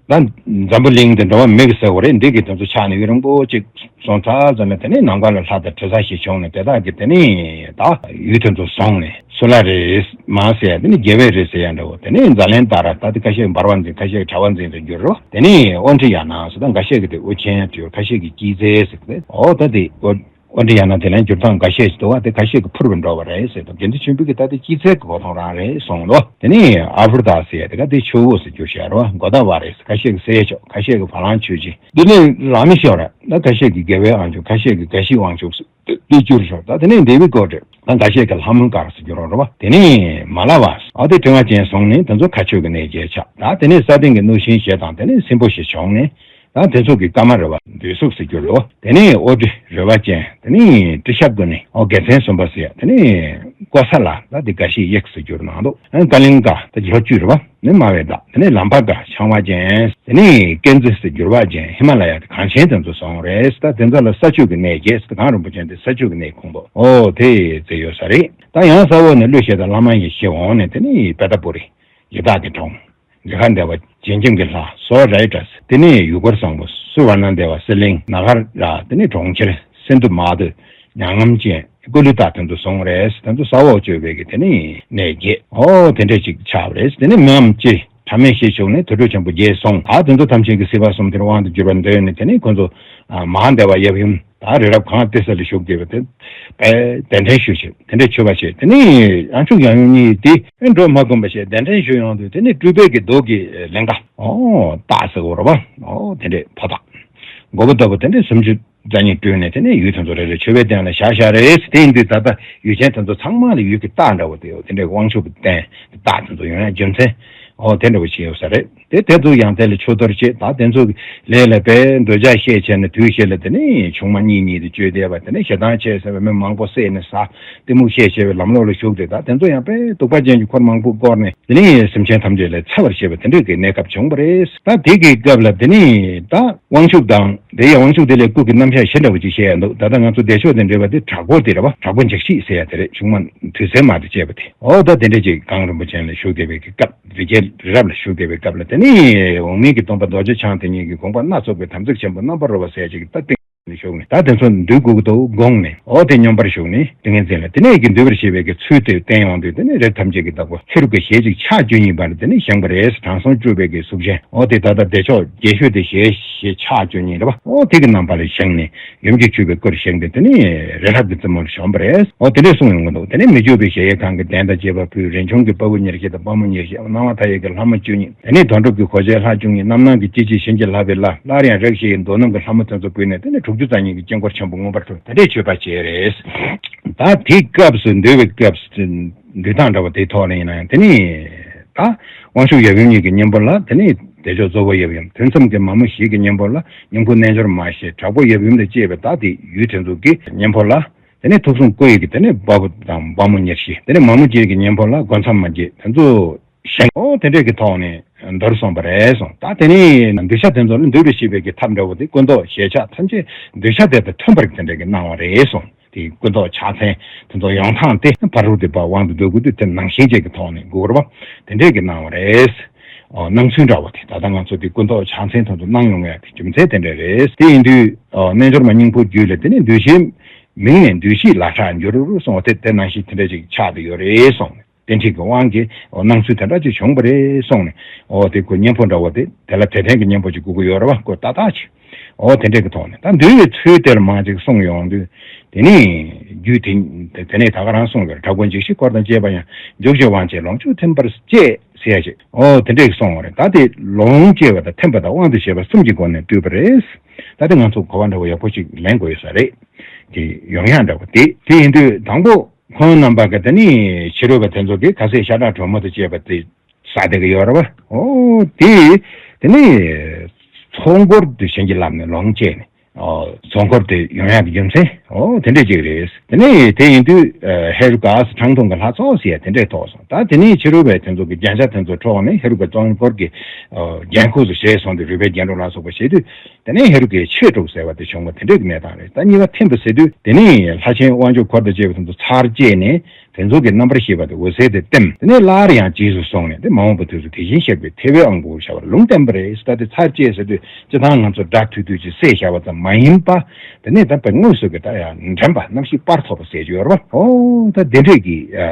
ད་འཛམ་བུ་གླིང་དེ་འགྲོ་བ་མི་གི་ས་གོ་རེད། འདི་གི་དེ་ཚོ་ཆགས་ནས་ཡུན་རིང་པོ་ཅིག་སོང་ཚར་ཙམ་ནས། དེ་ནས་ནམ་མཁའ་ལ་ལྷ་དང་དྲི་ཟ་ཞིག་བྱུང་ནས། དེ་དག་གིས་དེ་ནས་ད་ཡུལ་དེ་ཚོ་བཟུང་ནས། སུ་ལ་རི་མ་ཟེར་ཡ་དེ་ནི་རྒྱལ་བའི་རི་ཟེར་ཡ་འདྲ་བོ། དེ་ནས་ཛ་ལན་ཏ་ར། ད་དེ་ཁ་ཤས་འབར་བ་འཛིན། ཁ་ཤས་གྲྭ་བ་འཛིན་དུ་འགྱུར་རོ། དེ་ནས་ཨོ་འདྲི་ཡ་ན་ཟེར། ད་འགའ་ཤས་ཀྱིས་དེ་ཨོ་རྒྱན་བསྒྱུར། ཁ་ཤས་ཀྱིས་སྐྱིད་ཚལ་ཟེར། དེ་ཨོ་ད་དེ་ཨོ་ཨོ་འདྲི་ཡ་ན་དེ་ལན་སྒྱུར་སྟངས་འགའ་ཤས་ཤིག་འདུག་བ། དེ་ཁ་ཤས་ཀྱིས་འཕུར་བར་འགྲོ་བ་རེད་ཟེར་དང་། དགེ་འདུན་ཆོས་འཕེལ་གྱིས་ད་དེ་སྐྱིད་ཚལ་གྱི་གོ་མཐོང་རང་རེད་གསུངས་འདུག་དེ་ནས་ཨ་བྷུར་ད་ཟེར་ཡ་དེ་ག་དེ་ཆུ་བོ་ཟེར་བསྒྱུར་བཞག་རོ། གོ་ད་བ་རེད་ཟེར། ཁ་ཤས་ཀྱིས་སའི་ཆུ། ཁ་ཤས་ཀྱིས་བ་ལང་ཆུ་ཆེན། འདི་ནི་རང་མི་ཤོར་ར། ད་ཁ་ཤས་ཀྱིས་རྒྱལ་བའི་དབང་ཕྱུག། ཁ་ཤས་ཀྱིས་དགའ་བཞིའི་དབང་ཕྱུག་ཟེར་དེ་བསྒྱུར་ཤོག་ད་དེ་ནས་དེ་བི་གོ་ཏྲེ། ད་འགའ་ཤས་ཀྱིས་ལྷ་མོའི་གར་ཟེར་བསྒྱུར་རོགས་རེད་བ། དེ་ནས་མ་ལ་བ། ཨ་དེ་དྲི་བ་ཅན་བཟུང་ནས་དེ་ཚོ་ཁ་ཆོས་ཀྱི་གནས་བརྒྱད་ཆགས། ད་དེ་ནས་ས་སྟེང་གི་གནུབས་ཤིང་ཞེས་དང་། དེ་ནས་སྲིན་པོ་ཞེས་བྱུང་ནས། ད་དེ་ཚོ་གི་ཀ་མ་ར་བ་འདོད་སྲུབས་ཟེར་བསྒྱུར་རོ། དེ་ནས་ཨོ་ཏྲི་རོལ་བ་ཅན། དེ་ནས་ཏྲི་ཤབ་ཀུ་ནི། ཨོ་རྒྱལ་མཚན་སུམ་པ་ཟེར། དེ་ནས་ཀོ་ས་ལ། ད་དེ་དགའ་བཞིའི་དབྱིག་ཟེར་བསྒྱུར་གནང་འདུག་ཨ་ཀ་ལིང་ཀ་ད་ལྷོ་བཅུད་རེད་བ། ནི་སྨྲ་བའི་བདག་དེ་ནས་ལམ་པ་ཀ་འཆང་བ་ཅན། དེ་ནས་ཀན་ཛི་ཟེར་བསྒྱུར་བ་ཅན། ཧི་མ་ལ་ཡ་དེ་གངས་ཆེན་དེ་ཚོ་སོང་རེད། ད་དེ་ཚོ་ལ་ས་བཅུ་གི་གནས་བརྒྱད་ཟེར། གངས་རིན་པོ་ཆེ་དེ་ས་བཅུ་གི་གནས་ཁོངས་པོ་ཨོ་དེ་ཟེར་ཡོད་ས་རེད། ད་ཡང་ས་འོག་ནས་ཀླུ་ཞེ་སྡང་ལྷ་མ་ཡིན་ཞེས་འོངས་ནས། དེ་ནས་པེ་ཏ་པུ་རི་ཡི་དྭགས་ཀྱི་གྲོང་། ལི་ཁ་དེ་བ་བྱེ་འགྱེམ་གྱི་ལྷ་སོ་རའི་ཏྲ་ཟེར། དེ་ནས་ཡུལ་འཁོར་བཟང་པོ་སུ་བར་ན་དེ་བ་སི་ལིང་ན་ཁ་ར། དེ་ནས་གྲོང་ཁྱེར་སིན་དྷུ་མ་དུ་མྱ་ངམ་ཅན། ཀུ་ལུ་ཏ་དེ་ཚོ་སོང་རེད། དེ་ཚོ་ས་འོག་བཅུ་པའི་གི་དེ་ནས་གནས་བརྒྱད། ཨོ་དེ་འདྲས་ཅིག་ཆགས་པ་རེད། དེ་ནས་མི་འམ་ཅི་ཕྲ་མེན་ཞེས་བྱུང་ནས་དུར་ཁྲོད་ཆེན་པོ་བརྒྱད་སོང་། ད་དེ་ཚོ་ཐམས་ཅད་ཀྱིས་སྲིད་པ་གསུམ་དེར་དབང་དུ་གྱུར་པར་འདོད་ནས། དེ་ནས་ཁོ་ཚོ་མ་ཧཱ་དེ་བ་ཡབ་ཡུམ་ད་རི་རབ་གངས་ཏི་སེ་ལ་བཞུགས་བསྡད་པ་དེ་བས་གདན་འདྲེན་ཞུ་བྱས། དེ་འདྲས་མཆོད་པ་བྱས། དེ་ནས་ཡང་ཕྱུག་ཡང་ཡུམ་གཉིས་དེ་འགྲོ་མ་དགོན་པ་བྱས་གདན་འདྲེན་ཞུ་ཡོང་དུས། དེ་ནས་སྤྲུལ་པའི་གི་མདོག་གི་ལིང་ག་ཨོ་སྟག་ཟེར་བ་རེད་བ། ཨོ་དེ་འདྲས་ཕོ་སྟག་མགོ་བོ་ལྟ་བུ་དེ་འདྲས་སུམ་ཅུ་རྩ་གཉིས་སྤྲུལ་ནས། དེ་ནས་ཡུལ་དེ་ཚོ་རེ་རེ་མཆོད་པའི་སྟེང་ལ་བཞག་བཞག་རེད། དེ་ཡིན་དུས་ད་ལྟ་ཡུལ་ཆེན་དེ་ཚོ་ཚང་མ་ལ་ཡུལ་གྱི་སྟག་འདྲ་བོ་དེ་ཡོད། དེ་འདྲའི་དབང་ཕྱུག་གི་རྟེན་སྟག་དེ་ཚོ་ཡོང་ཡ་རྒྱུ་མཚན་ཨོ་དེ་འདྲ་བོ་ཞིག་ཡོད་ས་རེད། དེ་དེ་ཚོ་ཡང་དེ་ལ་མཆོད་གཏོར་བྱེད། ད་དེ་ཚོ་གི་ལས་ལ་བས་འདོད་ཆགས་བཤད་བྱས་ནས་དུས་ཤིག་ལ་དེ་ནས་ཆུང་མ་གཉིས་གཉིས་དེ་བཅོས་བསྡད་པ། དེ་ནས་ཞེ་སྡང་ཆེ་ཟེར་བའི་མི་མང་པོ་བསད་ནས་ཟ། གཏི་མུག་བཤད་བྱས་པའི་ལམ་ལོག་ལ་ཞུགས་ཏེ། ད་དེ་ཚོ་ཡང་དཔེ་གདུག་པ་ཅན་གྱི་འཁོར་མང་པོ་བསྐོར་ནས། དེ་ནས་སེམས་ཅན་ཐམས་ཅད་ལ་འཚེ་བར་བྱེད་པ་དེ་འདྲའི་གི་གནས་སྐབས་བྱུང་བ་རེད། ད་དེ་གི་སྐབས་ལ་དེ་ནས་ད་དབང་ཕྱུག་དང་། དེ་ཡང་དབང་ཕྱུག་དེ་ལས་སྐུ་གི་རྣམ་གཞག་ཞེ་འདྲ་བོ་ཅིག་བཤད་ཡ་འདུག་ད་ལྟ་ང་ཚོ་བདེ་མཆོག་དང་འབྲེལ་བ་དེ་དྲག་པོ་དེ་རེད་བ། དྲག་པོ་འཇིགས་བྱེད་ཟེར་ཡ་དེ་རེད། ཆུང་མ་དུས་མཚན་མ་དེ་བཅད་པ་དེ། ཨོ་ད་དེ་འདྲ་ཅིག་གངས་རིན་པོ་ཆེ་ལ་བཞུགས་བསྡད་པའི་གི་སྐབས། རི་རྒྱལ་རི་རབ་ལ་བཞུགས་བསྡད་པའི་སྐབས་ལ། དེ་ནས་འོག་མིན་གྱི་སྟོན་པ་རྡོ་རྗེ་འཆང་དེ་ཉིད་ཀྱིས་དགོངས་པ་སྣ་ཚོགས་པའི་དམ་ཚིག་ཆེན་པོ་རྣམ་པར་རོལ་པ་ཟེར་ཡ་ཅིག་ད་སྟེང་ ཞུགས་ནས། ད་དེ་ཚོ་འདུལ་དགོས་ཀྱི་འདུག་དགོངས་ནས། འོ་དེ་སྙོམས་པར་ཞུགས་ནས་ཏིང་ངེ་འཛིན་ལ་དེ་ནས་ཀྱི་འདུལ་བར་བྱེད་པའི་གི་ཚུལ་དེ་བསྟན་ཡོང་དུས། དེ་ནས་རིགས་ཐམས་ཅད་ཀྱི་བདག་པོ་ཧེ་རུ་ཀ་ཞལ་གཅིག་ཕྱག་བཅུ་གཉིས་པ་ལ་དེ་ནས་བཞེངས་པ་རེད། དྲང་སྲོང་སྤྲུལ་པའི་གི་གཟུགས་ཅན། འོ་དེ་ད་ལྟ་བདེ་མཆོག་རྒྱལ་ཤོས་དེ་ཞལ་ཞལ་ཕྱག་བཅུ་གཉིས་རེད་པ། འོ་དེ་གི་རྣམ་པ་ལ་བཞེངས་ནས། ཡུམ་གྱི་སྤྲུལ་པའི་སྐུར་བཞེངས་ཏེ། དེ་ནས་རི་རབ་ཀྱི་རྩེ་མོར་བྱོན་པ་རེད། འོ་དེ་འདྲས་གསུངས་ཡོང་གི་འདུག་དེ་ནས་མི་བསྐྱོད་པའི་གཞལ་ཡས་ཁང་གི་གདན་དང་བཅས་པ་ཕུལ། རས་ཆུང་གི་དཔའ་བོ་ཉེར་བཞི་དང་དཔའ་མོ་ཉེར་བཞི། སྣང་བ་མཐའ་ཡས་ཀྱི་ལྷ་མོ་བཅུ་གཉིས། དེ་ནས་དོན་གྲུབ་ཀྱི་གོ་ཆའི་ལྷ་བཅུ་གཉིས། རྣམ་སྣང་གི་སྐྱེ་མཆེད་བྱིན་གྱིས་བརླབས་པའི་ལྷ། སླར་ཡང་རིགས་བཞི་ཡི་མདོ་སྣམ་གྱི་ལྷ་མོ་དེ་ཚོ་བཀོད་ནས། དེ་ནས་དྲུག་ཅུ་རྩ་གཉིས་ཀྱི་དཀྱིལ་འཁོར་ཆེན་པོ་མངོན་པར་མཐོ་བ་དེ་འདྲས་མཆོད་པ་བྱས་རེད། ད་དེའི་སྐབས་སུ་འདུལ་བའི་སྐབས་སུ་འདུལ་སྟངས་འདྲ་བ་དེའི་ཐོག་ལ་ཡིན་ན་ཡང་། དེ་ནས་ད་དབང་ཕྱུག་ཡབ་ཡུམ་གཉིས་ཀྱི་གཉེན་པོ་ལ། དེ་ནས་བདེ་མཆོག་གཙོ་བོ་ཡབ་ཡུམ། ཐུན་མཚམས་ཀྱི་མ་མོ་བཞི་གི་གཉེན་པོ་ལ། སྙིང་ཁུང་རྣལ་འབྱོར་མ་ཞེས་དྲག་པོ་ཡབ་ཡུམ་དང་བཅས་པའི་ད་དེ་ཡུལ་དེ་ཚོ་གི་གཉེན་པོ་ལ། དེ་ནས་ཐུགས་གསུང་སྐུ་ཡི་གི་དེ་ནས་དཔའ་བོ་དང་དཔའ་མོ་ཉེར་བཞི། དེ་ནས་མ་མོ་བརྒྱད་ཀྱི་གཉེན་པོ་ལ་སྒོ་མཚམས་མ་བརྒྱད། དེ་ཚོ་བཞེངས། འོ་དེ་འདྲས་ཀྱི་ཐོག་ནས་མདོར་སོང་བ་རེད་གསུངས། ད་དེ་ནས་གདུལ་བྱ་དེ་ཚོ་ལ་འདུལ་བར་བྱེད་པའི་གི་ཐབས་འདྲ་བོ་དེ། སྐུ་མདོག་ཞལ་ཆགས་ཐམས་ཅད་གདུལ་བྱ་དེ་དང་མཐུན་པར་དེ་འདྲས་ཀྱི་གནང་བ་རེད་གསུངས། དེ་སྐུ་མདོག་ཕྱག་མཚན་དེ་ཚོ་ཡོང་སྟངས་དེ། ཕ་རོལ་ཏུ་ཕར་དབང་དུ་བསྡུ་དགོས་དུས་དེ་ནང་བཞིན་ཅིག་གི་ཐོག་ནས་དགོས་རེད་པ། དེ་འདྲས་ཀྱི་གནང་བ་རེད། ཨོ་སྣང་ཚུལ་འདྲ་བོ་དེ། ད་ལྟ་ང་ཚོ་དེ་སྐུ་མདོག་ཕྱག་མཚན་དེ་ཚོ་གནང་ཡོང་ཡ་དེ་རྒྱུ་མཚན་དེ་འདྲ་རེད། དེ་ཡིན་དུས་ཨོ་རྣལ་འབྱོར་མ་སྙིང་པོ་རྒྱུད་ལ། དེ་ནས་འདུལ་བྱའི་མིང་ནས་འདུལ་བྱེད་ལ་ཁྲག་འགྱུར་གསུངས་པ་དེ། དེ་ནང་བཞིན་དེ་འདྲ་ཅིག་ཆགས་བསྡད་ཡོད་རེད་གསུངས་ནས། རྟེན་འབྲེལ་གྱི་དབང་གིས་ཨོ་སྣང་ཚུལ་དེ་འདྲ་ཅིག་བྱུང་བ་རེད་གསུངས་ནས། ཨོ་དེ་ཁོ་གཉེན་པོ་འདྲ་བོ་དེ། དེ་ལ་དད་ལྡན་གྱི་གཉེན་པོ་ཅིག་དགོས་ཀྱི་ཡོད་རེད་པ། ཁོ་ཏག་ཏག་ཅིག་ཨོ་དེ་འདྲས་ཀྱི་ཐོག་ནས་ད་འདུལ་བའི་ཚུལ་དེ་ལ་མར་ཅིག་གསུངས་ཡོང་དུས། དེ་ནས་རྒྱུད་དེ་དེ་ནས་ད་ག་རང་གསུངས་ཡོད་རེད། དྲག་པོ་འཇིགས་བྱེད་འཁོར་དང་བཅས་པ་ཡང་། འཇུག་ཕྱིར་དབང་བྱེད་ལོངས་སྤྱོད་མཐུན་པར་བཅས་ཟེར་ཡ་ཅིག་ཨོ་དེ་འདྲས་གསུངས་ཡོད་རེད། ད་དེ་ལོངས་སྤྱོད་པ་དང་མཐུན་པ་དང་དབང་དུ་བྱས་པ་གསུམ་གྱི་སྒོ་ནས་བསྡུས་པ་རེད། ད་དེ་ང་ཚོ་གོ་བ་འདྲ་བོ་ཡག་པོ་ཅིག་ལེན་དགོས་ཡོད་ས་རེད། དེ་ཡོང་ཡ་འདྲ་བོ་དེ། དེ་ཡིན་དུས་དང་པོ་ཁོང་རྣམ་པ་གི་དེ་ནས་ཕྱི་རོལ་པ་དེ་ཚོ་གིས་ཁ་ཟས་ཤ་ཁྲག་དྲོན་མོ་དང་བཅས་པ་དེ་ཟ་བསྡད་ཀྱི་ཡོད་རེད་པ། ཨོ་དེ་དེ་ནས་ཚོགས་འཁོར་དུ་བྱིན་གྱིས་བརླབས་ནས་ལོངས་སྤྱད་ནས། ཨོ་ཚོགས་འཁོར་དེ་ཡོང་ཡག་གི་རྒྱུ་མཚན་ཨོ་དེ་འདྲས་ཅིག་རེད། དེ་ནས་དེ་ཡིན་དུས་ཨ་ཧེ་རུ་ཀ་ཁྲག་འཐུང་གི་ལྷ་ཚོགས་ཟེར་ཡ་དེ་འདྲས་ཐོགས་སོང་། ད་དེ་ནས་ཕྱི་རོལ་པའི་དེ་ཚོ་གི་རྒྱན་ཆ་དེ་ཚོ་འཕྲོག་ནས་ཧེ་རུ་ཀ་ཚོགས་འཁོར་གྱི་ཨོ་རྒྱན་ཁོངས་སུ་བྱས་སོང་དུས། རུས་པའི་རྒྱན་དྲུག་ལ་སོགས་པ་བྱས་དུས། དེ་ནས་ཧེ་རུ་ཀའི་ཆོས་དྲུག་ཟེར་བ་དེ་བྱུང་བ་དེ་འདྲས་ཀྱི་གནས་སྟངས་རེད། ད་གཉིས་པ་ཐིམ་པ་ཟེར་དུས། དེ་ནས་ལྷ་ཆེན་དབང་ཕྱུག་འཁོར་དང་བཅས་པ་དེ་ཚོ་ཚར་བཅད་ནས། དེ་ཚོ་གི་རྣམ་པར་ཤེས་པ་དེ་འོད་གསལ་དེ་བསྟིམ། དེ་ནས་སླར་ཡང་རྗེས་སུ་སོང་ནས། དེ་མ་འོངས་པ་དུས་སུ་དེ་བཞིན་གཤེགས་པའི་ཐེག་པའི་དབང་པོ་ཞེས་པར་ལུང་བསྟན་པ་རེད། ད་དེ་ཚར་བཅད་ཟེར་དུས་སྤྱིར་བཏང་ང་ཚོ་སྒྲ་ཐོས་དུས་ཀྱི་སྲས་ཞེས་པ་ཙམ་མ་ཡིན་པ། དེ་ནས་ད་དཔེ་དངོས་སུ་གི་ད་ཡང་དྲན་པ་རྣམ་ཤེས་སྤར་ཐུབ་པ་ཟེར་གྱི་ཡོད་རེད་པ། ཨོ་ད་དེ་འདྲས་ཀྱི་ཨ་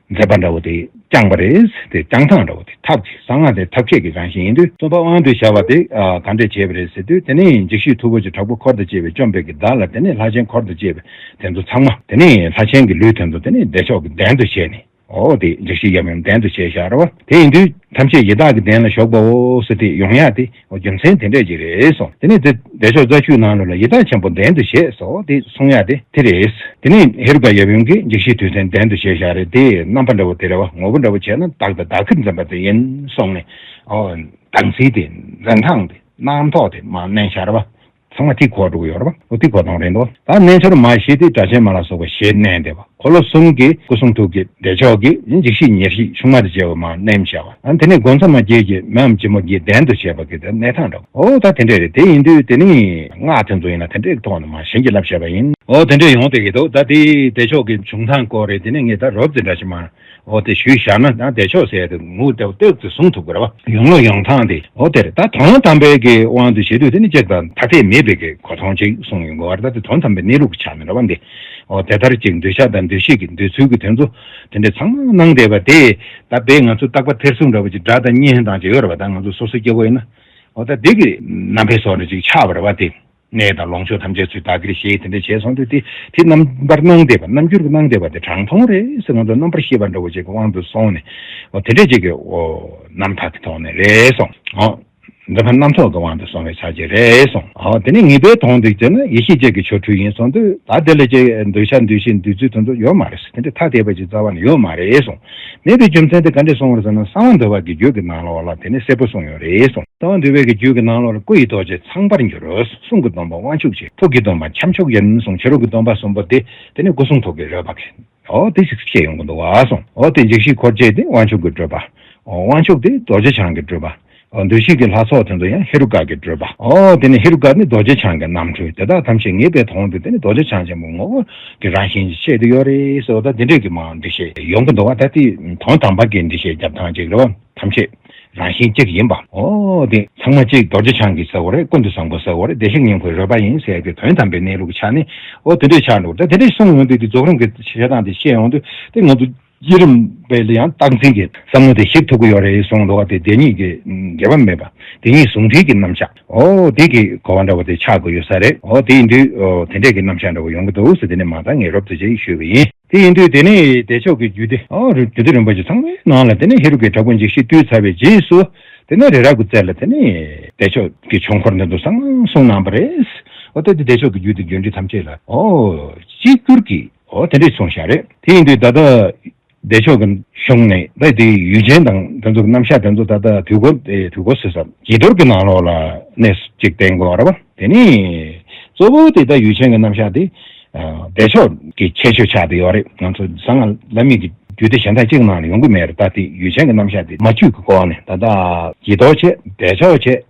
མཛད་པ་འདྲ་བོ་དེ་བསྐྱངས་པ་རེད། དེ་བསྐྱངས་སྟངས་འདྲ་བོ་དེ་ཐབས་ཀྱི་གསང་སྔགས་དེ་ཐབས་མཁས་ཀྱི་རང་བཞིན་ཡིན་དུས། གསུམ་པ་དབང་དུ་བྱ་བ་དེ་ཨ་ག་འདྲས་བྱས་པ་རེད་ཟེར་དུས། དེ་ནས་འཇིགས་བྱེད་ཐུ་བོ་གི་དྲག་པོ་འཁོར་དང་བཅས་པས་བཅོམ་པའི་གི་བདག་ལ། དེ་ནས་ལྷ་ཆེན་འཁོར་དང་བཅས་པའི་དེ་ཚོ་ཚང་མ། དེ་ནས་ལྷ་ཆེན་གྱི་ལུས་དེ་ཚོ་དེ་ནས་བདེ་མཆོག་གི་གདན་དུ་བྱས་ནས། ཨོ་དེ་འཇིགས་བྱེད་ཡབ་ཡུམ་གདན་དུ་བྱས་བཞག་རེད་པ། དེ་ཡིན་དུས་ཐམས་ཅད་ཡི་དྭགས་ཀྱི་གདན་ལ་བཞུགས་པའོ་ཟེར་དེ་ཡོང་ཡ་དེ། ཨོ་རྒྱུ་མཚན་དེ་འདྲས་ཅིག་རེད་གསུངས། དེ་ནས་དེ་བདེ་མཆོག་རྩ་ཆུའི་ནང་ལོགས་ལ་ཡི་དྭགས་ཆེན་པོ་གདན་དུ་བྱས་སོ་དེ་གསུང་ཡ་དེ་དེ་རེད། དེ་ནས་ཧེ་རུ་ཀ་ཡབ་ཡུམ་གྱིས་འཇིགས་བྱེད་དུས་མཚན་གདན་དུ་བྱས་བཞག་རེད། དེ་རྣམ་པ་འདྲ་བོ་དེ་རེད་པ། ངོ་བོ་འདྲ་བོ་བྱས་ན་བདག་དང་བདག་གིར་འཛིན་པ་དེ་ཡིན་གསུངས་ནས། ཨོ་བདག་འཛིན་དེ་འཛིན་སྟངས་དེ་རྣམ་རྟོག་དེ་མར་མནན་བཞག་རེད་པ། ཚང་མ་དེ་གོ་འགྲོ་གི་ཡོད་རེད་པ། འོ་དེ་གོ་སྟངས་རེད་འདུག་ད་རྣལ་འབྱོར་མ་ཞེས་དེ་སྒྲ་གཅན་མ་ལ་སོགས་པ་ཞེས་མནན་བསྡད་པ། འཁོར་ལོ་གསུམ་གྱི་སྐུ་གསུང་ཐུགས་ཀྱི་བདེ་མཆོག་གི་འཇིགས་བྱེད་ཉེར་བཞི་ཆུང་མ་དང་བཅས་པ་མར་མནན་བཞག་པ། ཨ་དེ་ནས་སྒོ་མཚམས་མ་བརྒྱད་ཀྱི་མི་འམ་ཅི་མོ་བརྒྱད་གདན་དུ་བྱས་པ་གི་དེ་གནས་སྟངས་འདྲ་བོ། འོ་ད་དེ་འདྲས་རེད། དེ་ཡིན་དུས་དེ་ནི་སྔགས་དེ་ཚོ་ཡིན་ན་དེ་འདྲས་ཐོག་ནས་མར་བྱིན་གྱིས་བརླབས་བྱས་པ་ཡིན། འོ་དེ་འདྲས་ཡོང་བསྡད་ཀྱི་འདུག་ད་དེ་བདེ་མཆོག་གི་བྱུང་སྟངས་སྐོར་རེད། དེ་ནས་ངས་ད་རོབ་ཙམ་འདྲ་ཞིག་མར། འོ་དེ་ཞུས་བཞག་ན། ད་བདེ་མཆོག་ཟེར་ཡ་དེ་ངོ་བོ་ཏོག་ཙམ་བཟུང་ཐུབ་ཀྱི་རེད་པ། ཡོང་ལུགས་ཡོང་སྟངས་དེ། འོ་དེ་རེད། ད་དོན་དམ་པའི་གི་དབང་དུ་བྱེད་དུས་དེ་ནི་གཅིག་དང་ཐ་དད་མེད་པའི་གི་གོ་མཐོང་ཅིག་གསུངས་ཡོང་གི་བར། ད་དེ་དོན་དམ་པའི་གནས་ལུགས་ཀྱི་ཆ་ནས་རེད་པ་འདི། འོ་དེ་ལྟར་ཅིག་འདུལ་བྱ་དང་འདུལ་བྱེད་ཀྱི་འདོད་ཚུལ་གྱི་དོན་ཚོ་དེ་འདྲས་ཚང་མ་གནང་བསྡད་པ་དེ། ད་དཔེ་ང་ཚོ་རྟག་པ་ཐེར་ཟུག་འདྲ་བོ་ཅིག་སྒྲ་དང་བརྙན་དང་ཅིག་ཡོད་རེད་པ། ད་ང་ཚོ་སོ་སོ་སྐྱེ་བོ་ཡིན་ན། འོ་ད་དེ་གི་རྣམ་པའི་བཟོ་འདྲ་ཅིག་ཆགས་པ་རེད་པ་དེ། གནས་དང་ལོངས་སྤྱོད་ཐམས་ཅད་ཚུལ་བདག་གིར་བཞེས། དེ་འདྲ་བྱས་སོང་དུས་དེ་དེ་རྣམ་པར་སྣང་བསྡད་པ། རྣམ་འགྱུར་གྱིས་སྣང་བསྡད་པ་དེ་དྲང་མཐོང་རེད་ཟེར། ང་ཚོ་རྣམ་པར་ཤེས་པ་འདྲ་བོ་ཅིག་གི་དབང་དུ་སོང་ནས། འོ་དེ་འདྲ་ཅིག་གི་འོ་རྣམ་ཐར་གྱི་ཐོག་ནས་རེད་གསུངས། འོ་འདི་ཕར་རྣམ་རྟོག་གི་དབང་དུ་སོང་བའི་ཆ་ཅིག་རེད་གསུངས། འོ་དེ་ནས་ངེས་པའི་དོན་དུ་བྱས་ན་ཡེ་ཤེས་ཅན་གྱི་ཆོ་འཕྲུལ་ཡིན་གསུངས་དུས། ད་དེ་ལ་ཅིག་འདུལ་བྱ་འདུལ་བྱེད་འདུལ་ཚུལ་དེ་ཚོ་ཡོད་མ་རེད་ཟེར། དེ་འདྲ་ཐ་དད་པ་ཅིག་རྩ་བ་ནས་ཡོད་མ་རེད་གསུངས། མེད་པའི་རྒྱུ་མཚན་དེ་ག་འདྲས་གསུངས་པ་རེད་ཟེར་ན། གསང་བ་འདུས་པ་གི་རྒྱུད་ཀྱི་ནང་ལོགས་ལ་དེ་ནས་གསལ་པོ་གསུངས་ཡོད་རེད་གསུངས། གསང་བ་འདུས་པའི་གི་རྒྱུད་ཀྱི་ནང་ལོགས་ལ་སྐུ་ཡི་རྡོ་རྗེ་ཚངས་པར་འགྱུར། གསུང་གི་སྡོམ་པ་དབང་ཕྱུག་ཆེ། ཐུགས་ཀྱི་སྡོམ་པ་ཁྱབ་མཆོག་ཡིན་གསུངས། ཕྱི་རོལ་གྱི་སྡོམ་པ་གསུམ་པོ་དེ་དེ་ནས་སྐུ་གསུང་ཐུགས་ཀྱི་རོལ་པ་གི། འོ་དེ་ཞིག་བཤད་ཡོང་གི་འདུག་བ་གསུངས། འོ་དེ་འཇིགས་བྱེད་འཁོར་བཅས་དེ་དབང་ཕྱུག་གི་སྤྲུལ་པ། འོ་དབང་ཕྱུག་དེ་རྡོ་རྗེ་འཆང་གི་སྤྲུལ་པ། འོ་འདུལ་བྱེད་ཀྱི་ལྷ་ཚོགས་དེ་ཚོ་ཡང་ཧེ་རུ་ཀ་གི་སྤྲུལ་པ། འོ་དེ་ནས་ཧེ་རུ་ཀ་ནི་རྡོ་རྗེ་འཆང་གི་རྣམ་འཕྲུལ། དེ་དག་ཐམས་ཅད་ངེས་པའི་དོན་དུ་དེ་ནི་རྡོ་རྗེ་འཆང་ཆེན་པོའི་ངོ་བོ་གི་རང་བཞིན་གྱིས་བཤད་དེ་ཡོད་རེད་ཟེར་བ་དང་། དེ་འདྲས་ཀྱི་མར་འགྲེལ་བཤད་ཡོང་གི་འདུག་བ། ད་དེ་དོན་དམ་པ་གི་འགྲེལ་བཤད་རྒྱབ་སྟངས་ཅིག་རེད་བ། ཐམས་ཅད་ རང་བཞིན་གཅིག་ཡིན་པ། ཨོ་དེ་ཚང་མ་གཅིག་རྡོ་རྗེ་འཆང་གིས་ཟེར་བ་རེད། ཀུན་ཏུ་བཟང་པོ་ཟེར་བ་རེད། བདེ་གཤེགས་སྙིང་པོའི་རོལ་པ་ཡིན་ཟེར་ཡག་གི་དོན་དམ་པའི་གནས་ལུགས་ཆགས་ནས། ཨོ་དེ་འདྲས་ཆགས་འགྲོ། ད་དེ་འདྲས་གསུངས་ཡོང་དུས་དེ་རྫོགས་རིམ་གྱི་བཤད་སྟངས་དེ་བཤད་ཡོང་དུས་དེ་ང་ཚོ་བསྐྱེད་རིམ་པའི་ལ་ཡང་རྟག་འཛིན་གྱི་བསམ་བློ་དེ་ཞིག་ཐུབ་ཀྱི་ཡོད་རེད་གསུངས་འདུག་བ། དེ་བདེན་གཉིས་ཀྱི་འགལ་བ་མེད་པ། བདེན་གཉིས་ཟུང་འབྲེལ་གྱི་རྣམ་གཞག་ཨོ་དེ་གི་གོ་བ་འདྲ་བོ་དེ་ཆགས་དགོས་ཡོད་ས་རེད། ཨོ་དེ་ཡིན་དུས་ཨོ་དེ་འདྲས་ཀྱི་རྣམ་གཞག་འདྲ་བོ་ཡོང་གི་འདུག་ཟེར། དེ་ནས་མ་མཐའ་ངས་རོབ་ཙམ་ཅིག་ཞུས་པ་ཡིན། དེ་ཡིན་དུས་དེ་ནས་བདེ་མཆོག་གི་རྒྱུད་སྡེ་ཨོ་རྒྱུད་སྡེ་རིན་པོ་ཆེ་ཚང་མའི་ནང་ལ་དེ་ནས་ཧེ་རུ་ཀའི་བྲག་ཕུག་འཇིགས་བྱེད་བཏུལ་ཚར་བའི་རྗེས་སུ། དེ་ནས་རི་རབ་ཀྱི་རྩེ་ལ་དེ་ནས་བདེ་མཆོག་གི་ཆོས་འཁོར་འདི་ཚོ་ཚང་མ་གསུངས་གནང་བ་རེད། ཨོ་དེ་དེ་བདེ་མཆོག་གི་རྒྱུད་སྡེ་རྒྱུད་འགྲེལ་ཐམས་ཅད་ལ་ཨོ་གཅིག་གྱུར་གྱི་ཨོ་དེ་འདྲས་གསུངས་བཞག་རེད། དེ་ཡིན་དུས་ད་ལྟ་བདེ་མཆོག་གི་གཞུང་ནས་ད་དེ་ཡུལ་ཅན་དང་དེ་ཚོ་གི་རྣམ་གཞག་དེ་ཚོ་ད་ལྟ་དུས་འཁོར་དེ་དུས་འཁོར་ཟེར་ས་བྱི་དོར་གྱི་ནང་ལོགས་ལ་གནས་གཅིག་བསྟན་དགོས་པ་རེད་པ། དེ་ནས་གཙོ་བོ་དེ་ད་ཡུལ་ཅན་གྱི་རྣམ་གཞག་དེ་བདེ་མཆོག་གི་ཁྱད་ཆོས་ཆགས་བསྡད་ཡོད་རེད། ང་ཚོ་གསང་སྔགས་བླ་མེད་ཀྱི་རྒྱུད་སྡེ་གཞན་དག་གཅིག་ནང་ལ་ཡོང་གི་མེད་རེད། ད་དེ་ཡུལ་ཅན་གྱི་རྣམ་གཞག་དེ་མ་བཅུད་ཀྱི་སྐོར་ནས་ད་ལྟ་བྱི་དོར་བྱས། བདེ་མཆོག་བྱས།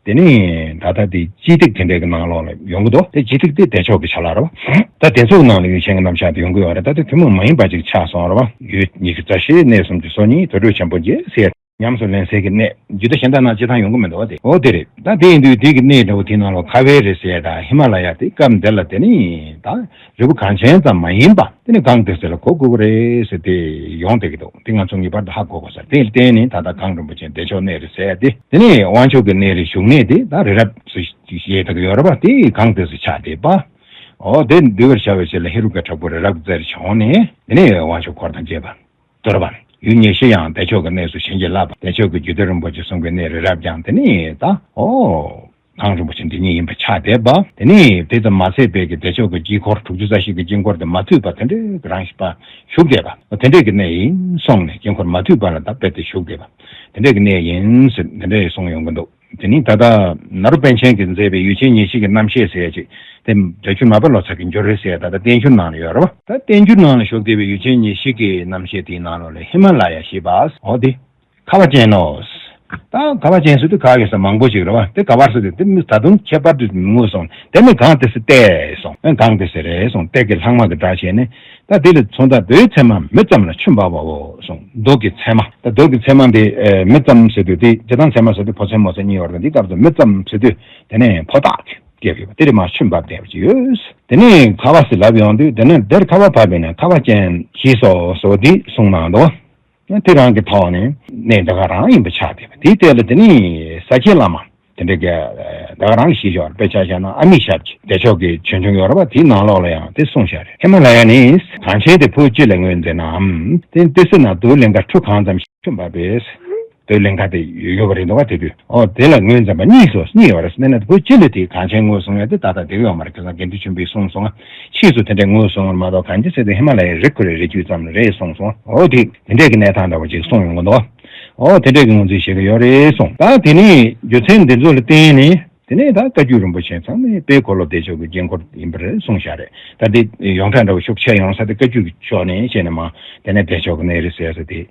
དེ་ནས་ད་ལྟ་དེ་སྤྱི་སྟེགས་དེ་འདྲའི་གི་ནང་ལོགས་ལ་ཡོང་གི་འདུག་དེ་སྤྱི་སྟེགས་དེ་བདེ་མཆོག་གི་ཆ་ལག་རེད་བ། ད་དེ་ཚོའི་ནང་ལ་ཡུལ་ཅན་གྱི་རྣམ་གཞག་དེ་ཡོང་གི་ཡོད་རེད། ད་དེ་ཐུན་མོང་མ་ཡིན་པ་ཅིག་ཆགས་སོང་རེད་བ། ཡུལ་ཉི་ཤུ་རྩ་བཞི་གནས་སུམ་ཅུ་སོ་གཉིས་དུར་ཁྲོད་ཆེན་པོ་བརྒྱད་ཟེར། ཉམས་སུ་ལེན་སའི་གི་གནས་རྒྱུད་སྡེ་གཞན་དག་ནང་སྤྱི་དང་ཡོང་གི་མི་འདུག་བ། དེ་ཨོ་དེ་རེད། ད་དེ་ཡིན་དུས་དེ་གི་གནས་འདྲ་བོ་དེའི་ནང་ལོགས་ཁ་བའི་རི་ཟེར་དང་ཧི་མ་ལ་ཡ་དེ་སྐབས་འདི་ལ་དེ་ནི་ད་རི་བོ་གངས་ཅན་ཙམ་མ་ཡིན་པ་དེ་ནི་གངས་ཏི་སེ་ལ་གོ་དགོས་ཀྱི་རེད་ཟེར་དེ་ཡོང་བསྡད་ཀྱི་འདུག་དེ་ང་ཚོ་ངེས་པར་དུ་ཧ་གོ་དགོས་ས་རེད། དེ་ལ་བརྟེན་ནས་ད་ལྟ་གངས་རིན་པོ་ཆེ་བདེ་མཆོག་གནས་རི་ཟེར་ཡ་དེ། དེ་ནས་དབང་ཕྱུག་གི་གནས་རི་བཞུགས་གནས་དེ་ད་རི་རབ་སུ་ཞེས་བཏགས་ཡོད་རེད་པ། དེ་གངས་ཏི་སེ་ཆགས་བསྡད་པ། ཨོ་དེ་འདུལ་བར་བྱ་བའི་ཆེད་ལ་ཧེ་རུ་ཀའི་བྲག་ཕུག་རི་རབ་ཀྱི་རྩེར་བྱོན་ནས་དེ་ནས་དབང་ཕྱུག་འཁོར་དང་བཅས་པ། དོར་བ། ཡུལ་ཉེར་བཞི་ཡང་བདེ་མཆོག་གི་གནས་སུ་བྱིན་གྱིས་བརླབས་པ། བདེ་མཆོག་གི་རྒྱུད་སྡེ་རིན་པོ་ཆེ་གསུང་གི་གནས་རི་རབ་ཀྱང་དེ་ནི་ད་ཨོ། གངས་རིན་པོ་ཆེ་འདི་ཉིད་ཡིན་པ་ཆགས་བསྡད་པ། དེ་ནི་དེ་ཙམ་མ་ཟད་པའི་གི་བདེ་མཆོག་གི་དཀྱིལ་འཁོར་དྲུག་ཅུ་རྩ་བཞི་གི་དཀྱིལ་འཁོར་དེ་མ་ཐུལ་བར་དེ་འདྲའི་རང་བཞིན་པ་བཞུགས་བསྡད་པ། དེ་འདྲའི་གི་གནས་ཡིན་གསུངས་ནས་དཀྱིལ་འཁོར་མ་ཐུལ་བར་ལ་ད་རྦད་དེ་བཞུགས་བསྡད་པ། དེ་འདྲའི་གི་གནས་ཡིན་ཟེར་དེ་འདྲའི་གསུངས་ཡོང་གི་འདུག་དེ་ནི་ད་ལྟ་ནཱ་རོ་པཎ་ཆེན་གྱིས་མཛད་པའི་ཡུལ་ཆེན་ཉེར་བཞི་གི་རྣམ་བཤད་ཟེར་ཡ་ཅིག་དེ་སྒྲ་སྒྱུར་མར་པ་ལོ་ཙཱ་གི་འགྱུར་རེ་ཟེར་ཡ་ད་ལྟ་བསྟན་འགྱུར་ནང་ལ་ཡོད་རེད་བ། ད་བསྟན་འགྱུར་ནང་ལ་བཞུགས་བསྡད་པའི་ཡུལ་ཆེན་ཉེར་བཞི་གི་རྣམ་བཤད་དེའི་ནང་ལོགས་ལ་ཧི་མ་ལ་ཡ་ཞེས་པ་འོ་དེ་ཁ་བ་ཅན་ནོ། ད་ཁ་བ་ཅན་ཟེར་དུས་ཁ་ཡོད་ས་མང་པོ་ཞིག་རེད་བ། དེ་ག་བར་ཟེར་དུས་དེ་མི་ད་དུང་ཁྱད་པར་དུ་ངོས་བཟུང་དེ་ནི་གངས་ཏི་སེ་སྟེ་གསུངས། གངས་ཏི་སེ་རེད་གསུངས། སྟེ་གི་ལྷག་མ་གི་སྒྲ་བྱས་ནས། ད་དེ་ལས་མཚོན་ད་མདོའི་མཚན་མ་མི་ཙམ་ལ་ཆུ་འབབ་པའོ་གསུངས། མདོ་གི་མཚན་མ་ད་མདོ་གི་མཚན་མ་དེ་མི་ཙམ་ཟེར་དུས་དེ་སྤྱིར་བཏང་མཚན་མ་ཟེར་དུས་ཕོ་མཚན་མོ་མཚན་གཉིས་ཡོད་རེད། འདི་སྐབས་སུ་མི་ཙམ་ཟེར་དུས་དེ་ནས་ཕོ་རྟགས་ཀྱི་སྐྱེས་ཡོད་པ་དེ་རེད་མ། ཆུ་འབབ་བསྡད་པ་ཅིག་ཡོད། དེ་ནས་ཁ་བ་ཟེར་ལབ་ཡོང་དུས་དེ་ནས་དེར་ཁ་བ་བབས་པས་ན་ཁ་བ་ཅན་ཞེས་སོགས་སོགས་འདི་གསུངས་གནང་འདུག་དེ་རང་གི་ཐོག་ནས་གནས་འདི་ག་རང་ཡིན་པ་ཆགས་བསྡད་པ་དེའི་ཐད་ལ་དེ་ནི་ས་སྐྱའི་བླ་མ་དེ་འདྲ་གི་ད་ག་རང་གི་ཤེས་ཞོར་དཔེ་ཆ་བཞག་ན་ཨ་མི་ཤབ་ཀྱི་བདེ་མཆོག་གི་ཆོས་འབྱུང་ཡོད་རེད་པ། དེའི་ནང་ལོགས་ལ་ཡང་དེ་གསུངས་བཞག་རེད། ཧི་མ་ལ་ཡ་ནི་གངས་ཆེན་དེ་བོད་ཅི་ལ་ངོས་འཛིན་ནའམ། དེ་ཏི་སེ་ན་རྡོའི་ལིང་ག་ཁྲུ་གང་ཙམ་ཞིག་འབབ་པས། རྡོའི་ལིང་ག་དེ་ཡོད་པ་རེད་འདུག་བ། དེ་དུས་ཨོ་དེ་ལ་ངོས་འཛིན་པ་གཉིས་སོ་གཉིས་ཡོད་རེད། དེ་ན་བོད་སྤྱི་ལ་དེའི་གངས་ཆེན་ངོས་བཟུང་ཡ་དེ་ད་ལྟ་དེ་ག་ཡོད་མ་རེད། ཁ་སང་དགེ་འདུན་ཆོས་འཕེལ་གསུངས་སོང་ང་། ཕྱིས་སུ་དེ་འདྲའི་ངོས་བཟུང་བར་མ་གཏོགས་གངས་ཅན་ཟེར་དུས་ཧི་མ་ལ་ཡའི་རི་ཁོ་རའི་རི་རྒྱུད་ཙམ་རེད་གསུངས་སོང་། ཨོ་དེ་དེ་འདྲའི་གི་གནས་སྟངས་འདྲ་བོ་ཅིག་གསུངས་ཡོང་གི་འདུག་ཨོ་དེ་འདྲའི་གི་ངོས་འཛིན་བྱེད་ཀྱི་ཡོད་རེད་གསུངས། ད་དེ་ནས་རྒྱུ་མཚན་འདི་ཚོ་ལ་བརྟེན་ནས་དེ་ནས་ད་བཀའ་བརྒྱུད་རིན་པོ་ཆེ་ཚང་མས་དཔལ་འཁོར་ལོ་བདེ་མཆོག་གི་དཀྱིལ་འཁོར་ཡིན་པ་རེད་གསུངས་བཞག་རེད། ད་དེ་ཡོངས་གྲགས་འདྲ་བོ་ཤུགས་ཆེ་ཡོང་ས་དེ་བཀའ་བརྒྱུད་ཀྱི་ཕྱོགས་ནས་བཤད་ནས་མ་དེ་ནས་བདེ་མཆོག་གི་གནས་རི་ཟེར་ས་དེ་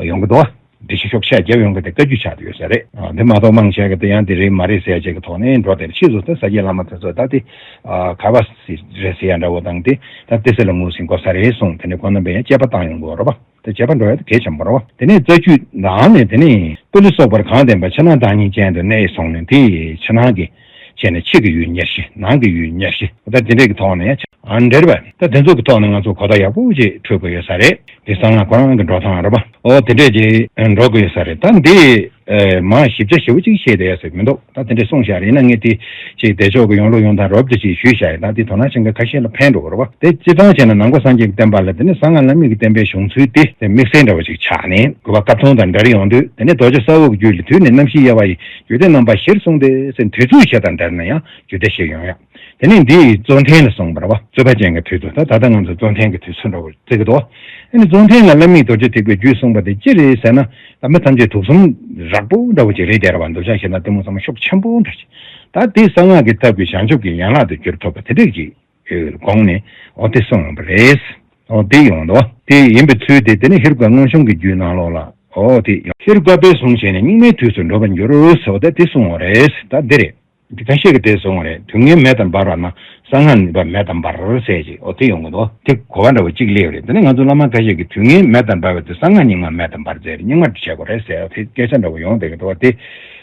ཡོང་གི་འདུག་དེ་ཤོག་ཆ་རྒྱབ་ཡོང་གི་དེ་བཀའ་བརྒྱུད་ཆགས་བསྡད་ཡོད་ས་རེད། ཨ་འདི་མ་གཏོགས་མང་ཆེ་གི་དེ་ཡང་དེ་རེད་མ་རེད་ཟེར་ཡ་ཅིག་གི་ཐོག་ནས་འགྲོ་དེར་ཕྱིས་སུ་དེ་ས་སྐྱའི་བླ་མ་དེ་ཚོ་ད་དེ་ཨ་ག་བ་སི་རེད་ཟེར་ཡ་འདྲ་བོ་དང་དེ་ད་ཏི་སེ་ལ་ངོས་ཟིན་དགོས་ས་རེད་གསུངས། དེ་ནས་ཁོང་རྣམ་པས་ཡང་དཔྱད་པ་བཏང་ཡོང་དགོས་རེད་པ། དེ་དཔྱད་པ་འགྲོ་ཡ་དེ་གལ་ཆེན་པོ་རེད་པ། དེ་ནས་རྩ་རྒྱུད་ནང་ནས་དེ་ནས་པུ་ལི་སོགས་པར་གང་ལྡན་པ་ཕྱི་ནང་བདག་ཉིད་ཅན་དུ་གནས་གསུངས་ནས་དེ་ཕྱི་ནང་གི་བྱས་ནས་ཕྱི་གི་ཡུལ་ཉེར་བཞི། ནང་གི་ཡུལ་ཉེར་བཞི། ད་དེ་འདྲས་ཀྱི་ཐོག་ནས་ཡང་ཨ་འབྲེལ་བ་ད་དེ་ཚོ་གི་ཐོག་ནས་ང་ཚོ་གོ་བརྡ་ཡག་པོ་ཅིག་འཕྲོད་དགོས་ཡོད་ས་རེད། དེ་གསང་སྔགས་ཁོ་རང་གི་འགྲོ་སྟངས་རེད་པ། ཨོ་དེ་འདྲས་ཀྱི་འགྲོ་དགོས་ཡོད་ས་རེད། ད་འདི་མ་ཞིབ་ཆ་ཞེ་པོ་ཅིག་བཤད་བསྡད་ཡ་ཟེར་མི་འདུག་ད་དེ་འདྲས་གསུངས་བཞག་རེད་ན་ངས་དེ་ཅིག་བདེ་མཆོག་གི་ཡོང་ལུགས་ཡོང་སྟངས་རོབ་ཙམ་ཅིག་ཞུས་བཞག་ཡིན། ད་དེ་དོ་སྣང་ཅན་གྱི་ཁ་ཤས་ལ་ཕན་འགྲོ་གི་རེད་པ། དེ་སྤྱིར་བཏང་བྱས་ན་ནང་པ་སངས་རྒྱས་ཀྱི་བསྟན་པ་ལ་དེ་ནི་གསང་སྔགས་བླ་མེད་ཀྱི་བསྟན་པའི་བྱུང་ཚུལ་དེ་དེ་དམིགས་བསལ་འདྲ་བོ་ཅིག་ཆགས་ནས་དགོས་པ་སྐབས་མཚུངས་དང་འདྲ་རེ་ཡོང་དུས་དེ་ནི་རྡོ་རྗེ་ས་འོག་རྒྱུད་ལ་དུས་ནས་རྣམ་བཞིའི་དབྱེ་བ་ཡི་རྒྱུད་སྡེ་རྣམ་པ་བཞིར་གསུངས་ཏེ་ཟེར་དུས་ཚོད་ཆེ་དང་འདྲ་ན་ཡང་རྒྱུད་སྡེ་ཞིག་ཡོང་ཡ། དེ་ནས་འདི་གཙོ་འཐེན་ལ་གསུངས་པ་རེད་པ། རྩོད་པ་ཅན་གྱི་དུས་སུ་ད་ད་ལྟ་ང་ཚོ་གཙོ་འཐེན་གྱི་དུས་ཚོད་འདྲ་བོ་བརྩི་གི་འདུག་ཨ་ནི་གཙོ་འཐེན་ལ་བླ་མེད་རྡོ་རྗེ་ཐེག་པའི་རྒྱུད་གསུངས་པ་དེ་ཅི་རེད་ཟེར་ན། ད་མི་ཐམས་ཅད་དུག་གསུམ་རགས་པོ་འདྲ་བོ་ཅིག་རེད་དེ་རེད་པ། འདུ་བྱ་ཞེ་ན་གཏི་མུག་ཚང་མ་ཤུགས་ཆེན་པོ་འདྲ་ཅིག་ད་དེ་གསང་སྔགས་ཀྱི་ཐབས་ཀྱིས་བྱང་ཆུབ་ཀྱི་ཡན་ལག་ཏུ་གྱུར་ཐུབ་པ་དེ་འདྲས་ཅིག་དགོངས་ནས་འོ་དེ་གསུངས་པ་རེད། འོ་དེ་ཡོང་འདུག་དེ་ཡིན་པའི་ཚུལ་དེ་དེ་ནི་ཧེ་རུ་ཀ་མངོན་སུམ་གྱི་རྒྱུད་ནང་ལོགས་ལ་འོ་དེ་ཡང་ཧེ་རུ་ཀ་པས་གསུངས་བྱས་ནས་སྙིགས་མའི་དུས་སུ་འགྲོ་བར་འགྱུར་ཟེར་བ་དེ་དེ་གསུངས་པ་རེད། ད་འདི་རེད། འདི་ཁ་ཤས་ཀྱིས་དེ་གསུངས་པ་རེད། དུས་ངན་མེ་ལྟར་འབར་བ་ན། གསང་སྔགས་ནུས་པ་མེ་ལྟར་འབར་ཟེར་ཅིག་འོ་དེ་ཡོང་གི་འདུག་དེ་གོ་བ་འདྲ་བོ་གཅིག་སླེབས་རེད། དེ་ནས་ང་ཚོ་བླ་མ་ཁ་ཤས་ཀྱིས་དུས་ངན་མེ་ལྟར་འབར་བ་དེ་གསང་སྔགས་སྙིགས་མ་མེ་ལྟར་འབར་ཟེར་རེད། སྙིགས་མ་བྱེད་དགོས་རེད་ཟེར་དེ་སྐད་ཆ་འདྲ་བོ་ཡོང་བསྡད་ཀྱི་འདུག་དེ་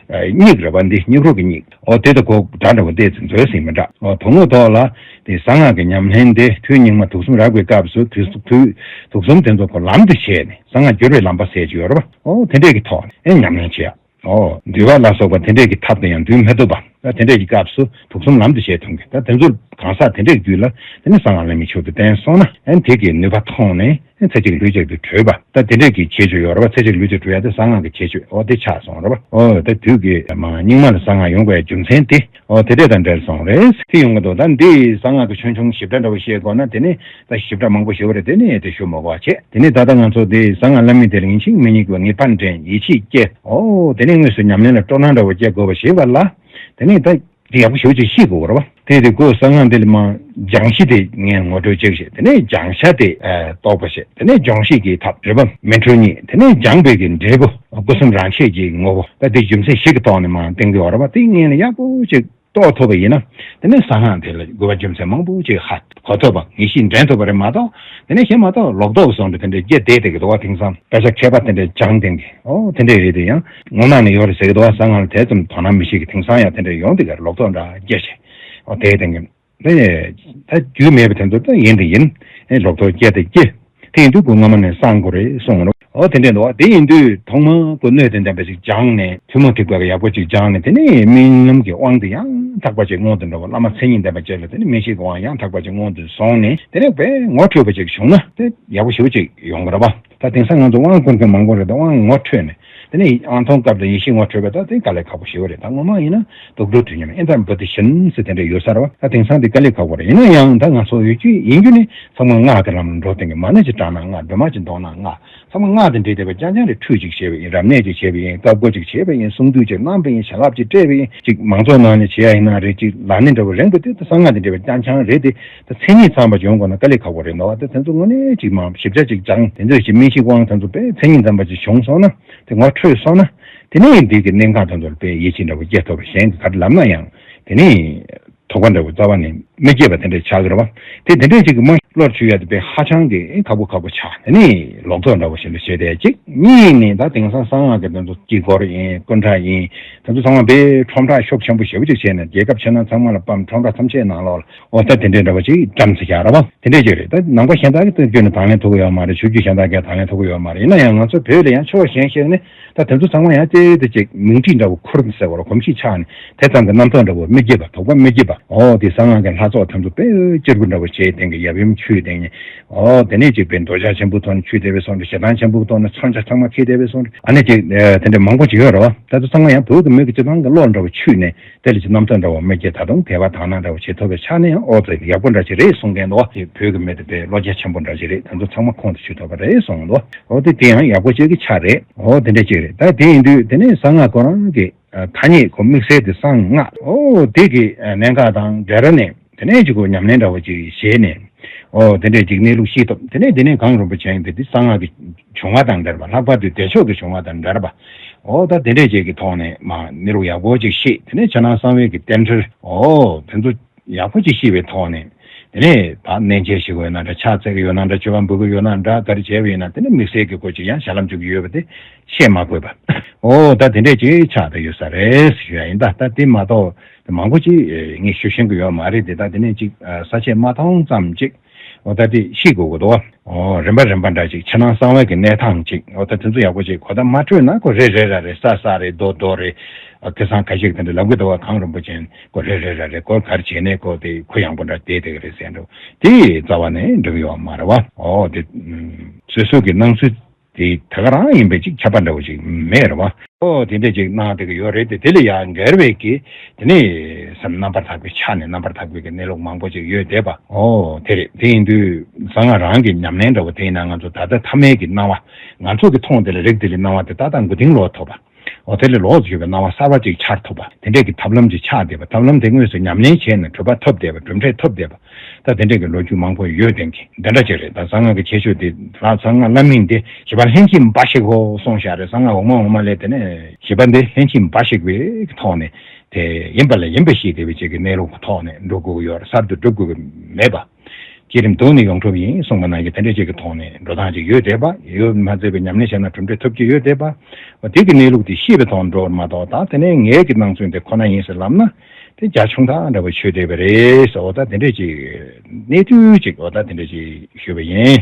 སྙིགས་རེད་པ། འདི་སྙིགས་རོ་གི་སྙིགས། འོ་དེ་དང་གོ་སྒྲ་འདྲ་བོ་དེ་ཚོ་འཛོལ་ཟིན་མི་འདྲ། འོ་དོན་དངོས་ཐོག་ལ་དེ་གསང་སྔགས་ཀྱི་ཉམས་ལེན་དེ་དུས་སྙིགས་མ་དུག་གསུམ་རགས་པའི་སྐབས་སུ་དུས་དུས་དུག་གསུམ་དེ་ཚོ་གོ་ལམ་དུ་བྱས་ནས་གསང་སྔགས་བསྒྱུར་བའི་ལམ་པ་ཟེར་གྱི་ཡོད་རེད་པ། འོ་དེ་འདྲས་ཀྱི་ཐོག་ནས་ཨེ་ཉམས་ལེན་བྱེད་ཡ། ཨོ། འདུལ་བ་ལ་སོགས་པ་དེ་འདྲས་ཀྱི་ཐབས་དང་ཡང་འདུལ་མི་ཐུབ་པ། ད་དེ་འདྲས་ཀྱི་སྐབས་སུ་དུག་གསུམ་ལམ་དུ་བྱེད་ཐུབ་མཁན། ད་དེ་ཚོ་གང་ཟག་དེ་འདྲས་རྒྱུད་ལ་དེ་ནི་གསང་སྔགས་བླ་མེད་མཆོག་ཏུ་བསྟན་སོང་ན། ཨན་དེ་གི་ནུས་པ་མཐོང་ནས་ཨན་ཚེ་གཅིག་ལུས་གཅིག་ཏུ་གྲོལ་བ། ད་དེ་འདྲས་ཀྱི་བྱེད་སྤྱོད་ཡོད་རེད་པ། ཚེ་གཅིག་ལུས་གཅིག་གྲོལ་ཡ་དེ་གསང་སྔགས་ཀྱི་བྱེད་སྤྱོད་འོ་དེ་ཆགས་སོང་རེད་པ། ཨོ་ད་དུས་ཀྱི་མ་སྙིགས་མ་ལ་གསང་སྔགས་ཡོང་དགོས་རྒྱུ་མཚན་དེ་ཨོ་དེ་འདྲས་དང་འབྲེལ་སོང་རེད། དེ་ཡོང་གི་འདུག་ད་འདི་གསང་སྔགས་ཀྱི་ཆུང་ཆུང་ཞིབ་ཕྲ་འདྲ་བོ་བཤད་དགོས་ན། དེ་ནི་ད་ཞིབ་ཕྲ་མང་པོ་ཞུ་བ་རེད། དེ་ནི་དེ་ཞུ་མ་དགོས་པ་བྱས། དེ་ནི་ད་ལྟ་ང་ཚོ་དེ་གསང་སྔགས་བླ་མེད་དེ་ལ་ཡིད་ཆེས་མི་གཉིས་ཀྱི་ངེས་པར་འདྲེན་ཡིད་ཆེས་སྐྱེ། ཨོ་དེ་ནི་དངོས་སུ་ཉམས་ལེན་ལ་སྤྲོ་སྣང་འདྲ་བོ་སྐྱེ་དགོས་པ་ཞིག་པ་ལ། དེ་ནི་ད་དེ་ཡག་པོ་ཞེ་པོ་ཅིག་ཤེས་དགོས་པ་རེད་པ། དེ་དེ་ཁོ་གསང་སྔགས་དེ་ལ་མ་སྦྱང་གཞི་དེ་ངས་ངོ་སྤྲོད་ཅིག་བྱེད། དེ་ནས་སྦྱང་བྱ་དེ་རྟོགས་པ་བྱེད། དེ་ནས་སྦྱོང་བྱེད་ཀྱི་ཐབས་རེད་པ། མི་འཁྲུལ་གཉིས། དེ་ནས་སྦྱངས་པའི་གི་འབྲས་བུ་སྐུ་གསུམ་རང་ཆས་ཀྱི་ངོ་བོ། ད་དེ་རྒྱུ་མཚན་བཞི་གི་ཐོག་ནས་མ་བསྟན་གི་ཡོད་རེད་པ། དེ་ངས་ལ་ཡག་པོ་ཅིག་རྟོགས་ཐུབ་པ་ཡིན་ན། དེ་ནས་གསང་སྔགས་དེ་ལ་དགོས་པ་རྒྱུ་མཚན་མང་པོ་ཅིག་ཧ་གོ་ཐུབ་པ། ངེས་ཤེས་འདྲེན་ཐུབ་པ་རེད་མ་གཏོགས། དེ་ནས་གཞན་མ་གཏོགས་ལོག་རྟོག་བཟོ་འདྲ་དེ་འདྲའི་སྐྱེ་བསྡད་དེ་གི་འདུག་པ། དེང་སང་དཔེ་ཆ་མཁས་པ་དེ་འདྲའི་སྦྱང་བསྡད་མཁན་ཨོ་དེ་འདྲས་རེད། དེ་ཡང་ངོ་ནང་ནས་ཡོད་རེད་ཟེར་གི་འདུག་པ། གསང་སྔགས་ལ་དེ་ཙམ་དོ་སྣང་མི་བྱེད་ཀི། དེང་སང་ཡང་དེ་འདྲ་ཡོང་དེ་ག་ལོག་རྟོག་འདྲ་སྐྱེ་བྱས་ཨོ་དེ་དེ་འདྲ་ད་རྒྱུས་མེད་པའི་དོན་དུ་ད་ཡིན་དེ་ཡིན། ཨེ་ལོག་རྟོག་སྐྱེ་དེ་སྐྱེ། དེ་ཡིན་དུས་ཁོ་སྔ་མ་ནས་གསང་དགོས་རེད་གསུངས་རོགས། ཨོ་དེ་འདྲས་འདུག་པ། དེ་ཡིན་དུས་ཐོག་མར་ཁོ་སྣོད་དེ་ལྡན་པ་ཞིག་སྦྱངས་ནས་ཐུན་མོང་ཐིགས་པ་གི་ཡག་པོ་ཅིག་སྦྱངས་ནས། དེ་ནས་སྨིན་ལམ་གྱི་དབང་དེ་ཡང་དག་པ་ཅིག་མངོན་དུ་འགྲོ་བ། བླ་མ་མཚན་ཉིད་ལྡན་པ་ཅིག་ལ་དེ་ནས་སྨིན་བྱེད་ཀྱི་དབང་ཡང་དག་པ་ཅིག་མངོན་དུ་སོང་ནས། དེ་ནས་དཔེ་ངོ་འཕྲོད་པ་ཅིག་བྱུང་ན་དེ་ཡག་པོ་ཞེ་པོ་ཅིག་ཡོང་གི་རེད་པ། ད་དེང་སང་ང་ཚོ་དབང་བསྐུར་མཁན་མང་པོ་རེད། ད་དབང་ངོ་འཕྲོད་ནས་དེ་ནས་དབང་ཐོབ་སྐབས་ལ་ཡེ་ཤེས་ངོ་འཕྲོད་པ་ད་དེ་དཀའ་ལས་ཁག་པོ་ཞེ་པོ་རེད། ད་ངོ་མ་ཡིན་ན་དུག་སྦྲུལ་དུས་མཉམ་ཨེ་ད་བུ་དི་བཞིན་ཟེར་དེ་འདྲ་ཡོད་ས་རེད་པ། ད་དེང་སང་དེ་དཀའ་ལས་ཁག་པོ་རེད། ཡིན་ན་ཡང་ད་ང་ཚོ་ཡོད་རྒྱུ་ཡིན་རྒྱུ་ནི་ཚང་མ་སྔགས་ཀྱི་ལམ་ལ་འགྲོ་བསྡད་མཁན། མ་ཎི་ཅིག་བགྲངས་ན་སྔགས། སྒྲོལ་མ་ཅིག་འདོན་ན་སྔགས། ཚང་མ་སྔགས་དེ་འདྲའི་དེ་བས་རྐྱང་རྐྱང་རེད། ཁྲུས་ཅིག་བྱས་པ་ཡིན། རབ་གནས་ཅིག་བྱས་པ་ཡིན། བཀའ་བསྒོ་ཅིག་བྱས་པ་ཡིན། གསུང་འདུས་ཅིག་གནང་པ་ཡིན། བྱིན་རླབས་ཅིག་སྤྲད་པ་ཡིན། ཅིག་མང་ཚོགས་ནང་ནས་བྱེད་ཡ་ཡིན་ན་རེད། ཅིག་ལག་ལེན་འདྲ་བོ་རན་པ་དེ་ད་གསང་སྔགས་དེ་འདྲ་བས་རྐྱང་རྐྱང་རེད་དེ། ད་མཚན་ཉིད་ཚང་བ་ཅིག་ཡོང་དགོས་ན་དཀའ་ལས་ཁག་པོ་རེད་འདུག་པ། ད་དེ་ཚོ་དངོས་གནས་ཅིག་མ་ཞིབ་ཆ་ཅིག་སྦྱངས། དེ་ཚོ་ཅིག་སྨིན་བྱེད་དབང་དེ་ཚོ་དཔེ་མཚན་ཉིད་ཚང་བ་ཅིག་བྱུང་སོང་ན། དེ་ངོ་འཕྲོད་སོང་ན། དེ་ནས་འདི་གི་གནད་འགག་དེ་ཚོར་དཔེ་ཡིད་ཆེས་འདྲ་བོ་སྐྱེ་ཐུབ་པ། གཞན་གྱིས་ག་རེ་ལབ་ན་ཡང་དེ་ནས་དོགས་པ་འདྲ་བོ་རྩ་བ་ནས་མི་སྐྱེ་བ་དེ་འདྲ་ཆགས་ཀྱི་རེད་པ། དེ་དེ་འདྲ་ཅིག་གི་མ་བློར་ཆུད་ཡ་དེ་དཔེ་ཧ་ཅང་གི་ཁག་པོ་ཁག་པོ་ཆགས། དེ་ནས་ལོག་རྟོག་འདྲ་བོ་ཞིག་ལ་བྱེད་བསྡད་ཅིག་གཉིས་ནས་ད་དེང་སང་གསང་སྔགས་ཀྱི་དེ་ཚོ་དཀྱིལ་འཁོར་ཡིན། སྐུ་འདྲ་ཡིན། དེ་ཚོ་ཚང་མ་དཔེ་ཁྲོམ་བསྒྲགས་ཤུགས་ཆེན་པོ་ཞེ་པོ་ཅིག་བྱས་ནས་རྒྱལ་ཁབ་ཕྱི་ནང་ཚང་མ་ལ་ཕམ། ཁྲོམ་བསྒྲགས་ཐམས་ཅད་ནང་ལོགས་ལ། འོ་ད་དེ་འདྲའི་འདྲ་བ་ཅིག་བཀྲམ་ཚེ་ཡག་རེད་པ། དེ་འདྲས་ཅིག་རེད། ད་ནང་པ་གཞན་དག་གིས་ད་བརྒྱུད་ནས་དང་ལེན་ཐུབ་ཀྱི་ཡོད་མ་རེད། ཆོས་བརྒྱུད་གཞན་དག་གིས་དང་ལེན་ཐུབ་ཀྱི་ཡོད་མ་རེད། ཡིན་ན་ཡང་ང་ཚོ་བོད་ལ་ཡང་ཕྱོགས་གཞན་གཞན་ནས་ད་དེ་ཚོ་ཚང་མ་ཡང་ཏོག་ཙམ་ཅིག་མིང་བྲིས་འདྲ་བོ་ཁུར་ཟེར་བ་རེད། གོམས་གཤིས་ཆགས་ནས་དེ་ཙམ་གྱི་རྣམ་རྟོག་འདྲ་བོ་མི་སྐྱེ་བ། དོགས་པ་མི་སྐྱེ་བ། འོ་དེ་གསང་སྔགས་ཀྱི་ལྷ་ཚོགས་དེ་ཚོ་དཔེ་གཅེར་བུ་འདྲ་བོ་བྱས་བསྡད་མཁན། ཡབ་ཡུམ་མཆོད་བསྡད་མཁན། འོ་དེ་ནས་ཅིག་དཔེ་འདོད་ཆགས་ཆེན་པོའི་ཐོག་ནས་མཆོད་བསྡད་པའི་བཟོ་འདྲ། ཞེ་སྡང་ཆེན་པོའི་ཐོག་ནས་མཚོན་ཆ་ཚང་མ་འཁྱེར་བསྡད་པའི་བཟོ་འདྲ། ཨ་ནི་ཅིག་དེ་འདྲ་མང་པོ་ཅིག་ཡོད་རེད་པ། ད་དེ་ཚང་མ་ཡང་བོད་ཀྱི་མི་གི་སྤྱི་བཏང་གི་བློ་འདྲ་བོ་ཆུད་ནས། དེ་ལ་ཅིག་རྣམ་རྟོག་འདྲ་བོ་མི་སྐྱེ། ད་དུང་དད་པ་དག་སྣང་འདྲ་བོ་བྱེད་ཐུབ་པ་ཆགས་ན་ཡང་ཨོ་ཙི་ཡག་པོ་འདྲ་ཅིག་རེད་གསུང་མཁན་འདུག་པ། དེ་བོད་ཀྱི་མི་དེ་དཔེ་བློ་རྒྱ་ཆེན་པོ་འདྲ་ཅིག་རེད། དེ་ཚོ་ཚང་མ་ཁོང་དུ་ཆུད་ཐུབ་པ་རེད་གསུངས་འདུག་འོ་དེ་དེ་ཡང་ཡག་པོ་ཅིག་གི་ཆ་རེད། འོ་དེ་འདྲ་ཅིག་རེད། ད་དེ་ཡིན་དུས་དེ་ནས་གསང་སྔགས་ཁོ་རང་གི་ཐ་སྙད་ཁོ་དམིགས་བསལ་དེ་གསང་སྔགས། འོ་དེ་གི་གནད་འགག་དང་འབྲེལ་ནས་དེ་ནས་ཅིག་གོ་ཉམས་ལེན་འདྲ་བོ་ཅིག་བྱས་ནས། འོ་དེ་འདྲས་ཅིག་གནས་ལུགས་ཤེས་ཐུབ། དེ་ནས་དེ་ནས་གངས་རིན་པོ་ཆེ་དེ་དེ་གསང་སྔགས་ཀྱི་བྱུང་བ་དང་འབྲེལ་བ། ལྷག་པར་དུ་བདེ་མཆོག་གི་བྱུང་བ་དང་འབྲེལ་བ། འོ་ད་དེ་འདྲས་ཅིག་གི་ཐོག་ནས་མ་གནས་ལུགས་ཡག་པོ་ཅིག་ཤེས། དེ་ནས་ཕྱི་ནང་གསང་བའི་གི་རྟེན་འབྲེལ་འོ་དེ་ཚོ་ཡག་པོ་ཅིག་ཤེས་པའི་ཐོག་ནས། དེ་ནས་ད་གནས་མཇལ་ཞུ་གི་ཡོད་ན་འདྲ། ཕྱག་འཚལ་གི་ཡོད་ན་འདྲ། མཆོད་པ་འབུལ་གི་ཡོད་ན་འདྲ། ག་རེ་བྱས་པ་ཡིན་ན་དེ་ནས་དམིགས་བསལ་གྱི་སྐོར་ཅིག་ཡང་ཞལ་ལག་མཇུག་གི་ཡོད་པ་དེ་བཤད་མ་དགོས་པ། འོ་ད་དེ་འདྲས་ཅིག་ཆགས་བསྡད་ཡོད་ས་རེད་ཞུ་ཡ་ཡིན། ད་ད་དེ་མ་གཏོགས་དེ་མང་པོ་ཅིག་ངས་ཞུ་ཤེས་ཀྱི་ཡོད་མ་རེད་དེ། ད་དེ་ནས་ཅིག་ས་བཅད་མ་མཐོང་ཙམ་ཅིག་འོ་ད་དེ་ཤེས་དགོས་ཀྱི་འདུག་འོ་རིམ་པ་རིམ་པ་འདྲ་ཅིག་ཕྱི་ནང་གསང་བའི་གི་གནས་སྟངས་ཅིག་འོ་ད་དེ་ཚོ་ཡག་པོ་ཅིག་གོ་བརྡ་མ་འཕྲོད་ན་ཁོ་རེད་རེད་ར་རེད། ས་ས་རེད། རྡོ་རྡོ་རེད། ཨ་ཁ་སང་ཁ་ཤས་ཀྱིས་དེ་འདྲ་ལབ་ཀྱི་འདུག་པ། གངས་རིན་པོ་ཆེ་ཁོ་རེད་རེད་ར་རེད། ཁོ་ག་རེ་བྱས་ནས་ཁོ་དེ་ཁོ་ཡག་པོ་འདྲ་བསྡད་བསྡད་ཀྱི་རེད་ཟེར་འདྲ་བོ་དེ་རྩ་བ་ནས་འགྲིག་གི་ཡོད་མ་རེད་པ། འོ་དེ་སོ་སོ་གི་སྣང་ཚུལ་དེ་དེ་ག་རང་ཡིན་པའི་ཅིག་ཁྱབ་པ་འདྲ་བོ་ཅིག་མེད་རེད་པ། ཨོ་དེ་འདྲས་ཅིག་གནང་བསྡད་ཀྱི་ཡོད་རེད་དེ། དེ་ལ་ཡང་འགལ་བའི་གི་དེ་ནས་སེམས་རྣམ་པར་དག་པའི་ཆ་ནས་རྣམ་པར་དག་པའི་གི་གནས་ལུགས་མང་པོ་ཅིག་ཡོད་བསྡད་པ། ཨོ་དེ་རེད། དེ་ཡིན་དུས་གསང་སྔགས་རང་གི་ཉམས་ལེན་འདྲ་བོ་དེ་ཡིན་ན་ང་ཚོ་ད་ལྟ་ཐ་མལ་གྱི་སྣང་བ། ང་ཚོ་གི་མཐོང་དེ་ལ་རིགས་དེ་ལ་སྣང་བ་དེ་ཏག་ཏག་མགོ་རྟིང་སློག་ཐུབ་པ། འོ་དེ་ལས་ལོགས་སུ་གྱུར་པའི་སྣང་བ་གསར་པ་ཅིག་འཆར་ཐུབ་པ། དེ་འདྲས་ཀྱི་ཐབས་ལམ་ཅིག་ཆགས་བསྡད་པ། ཐབས་ལམ་དེ་དངོས་སུ་ཉམས་ལེན་བྱས་ནས་གྲུབ་པ་ཐོབ་བསྡད་པ། གྲུབ་འབྲས་ཐོབ་བསྡད་པ། ད་དེ་འདྲས་ཀྱི་ལོ་རྒྱུས་མང་པོ་ཡོད་དེ་གི་འདི་འདྲ་ཅིག་རེད། ད་གསང་སྔགས་ཀྱི་ཁྱད་ཆོས་དེ་ལ་གསང་སྔགས་བླ་མིང་དེ་བཞི་པ་ལྷན་ཅིག་འབའ་ཞིག་གོ་གསུངས་བཞག་རེད། གསང་སྔགས་འོག་མ་འོག་མ་ལས་དེ་ནས་བཞི་པ་འདི་ལྷན་ཅིག་འབའ་ཞིག་པའི་ཐོག་ནས་དེ་ཡིན་པ་ལ་ཡིན་པ་ཞིག་བསྡད་པའི་ཅིག་གི་གནས་ལུགས་ཀྱི་ཐོག་ནས་འགྲོ་དགོས་ཀྱི་ཡོད་རེད། གསར་དུ་སྒྲུབ་དགོས་ཀྱི་མེད་པ། བསྐྱེད་རིམ་བསྡུ་ནས་ཡོངས་གྲུབ་ཡིན་གསུངས་པ་ནང་བཞིན་དེ་འདྲ་ཅིག་གི་ཐོག་ནས་འགྲོ་སྟངས་ཅིག་ཡོད་བསྡད་པ། ཡོད་མ་ཚད་པའི་ཉམས་ལེན་བྱས་ན་གྲུབ་འབྲས་ཐོབ་ཀྱི་ཡོད་བསྡད་པ། འོ་དེ་གི་གནས་ལུགས་དེ་ཤེས་པའི་ཐོག་འགྲོ་བ་མ་གཏོགས། ད་དེ་ནས་ངེད་ཀྱི་སྣང་ཚུལ་དེ་ཁོ་ན་ཡིན་ཟེར་ལབ་ན་དེ་རྒྱ་ཆུང་ཐག་འདྲ་པོ་ཆོད་བསྡད་པ་རེད་ཟེར། འོ་ད་དེ་འདྲ་ཅིག་གནས་ཚུལ་ཅིག་འོ་ད་དེ་འདྲ་ཅིག་ཞུས་པ་ཡིན།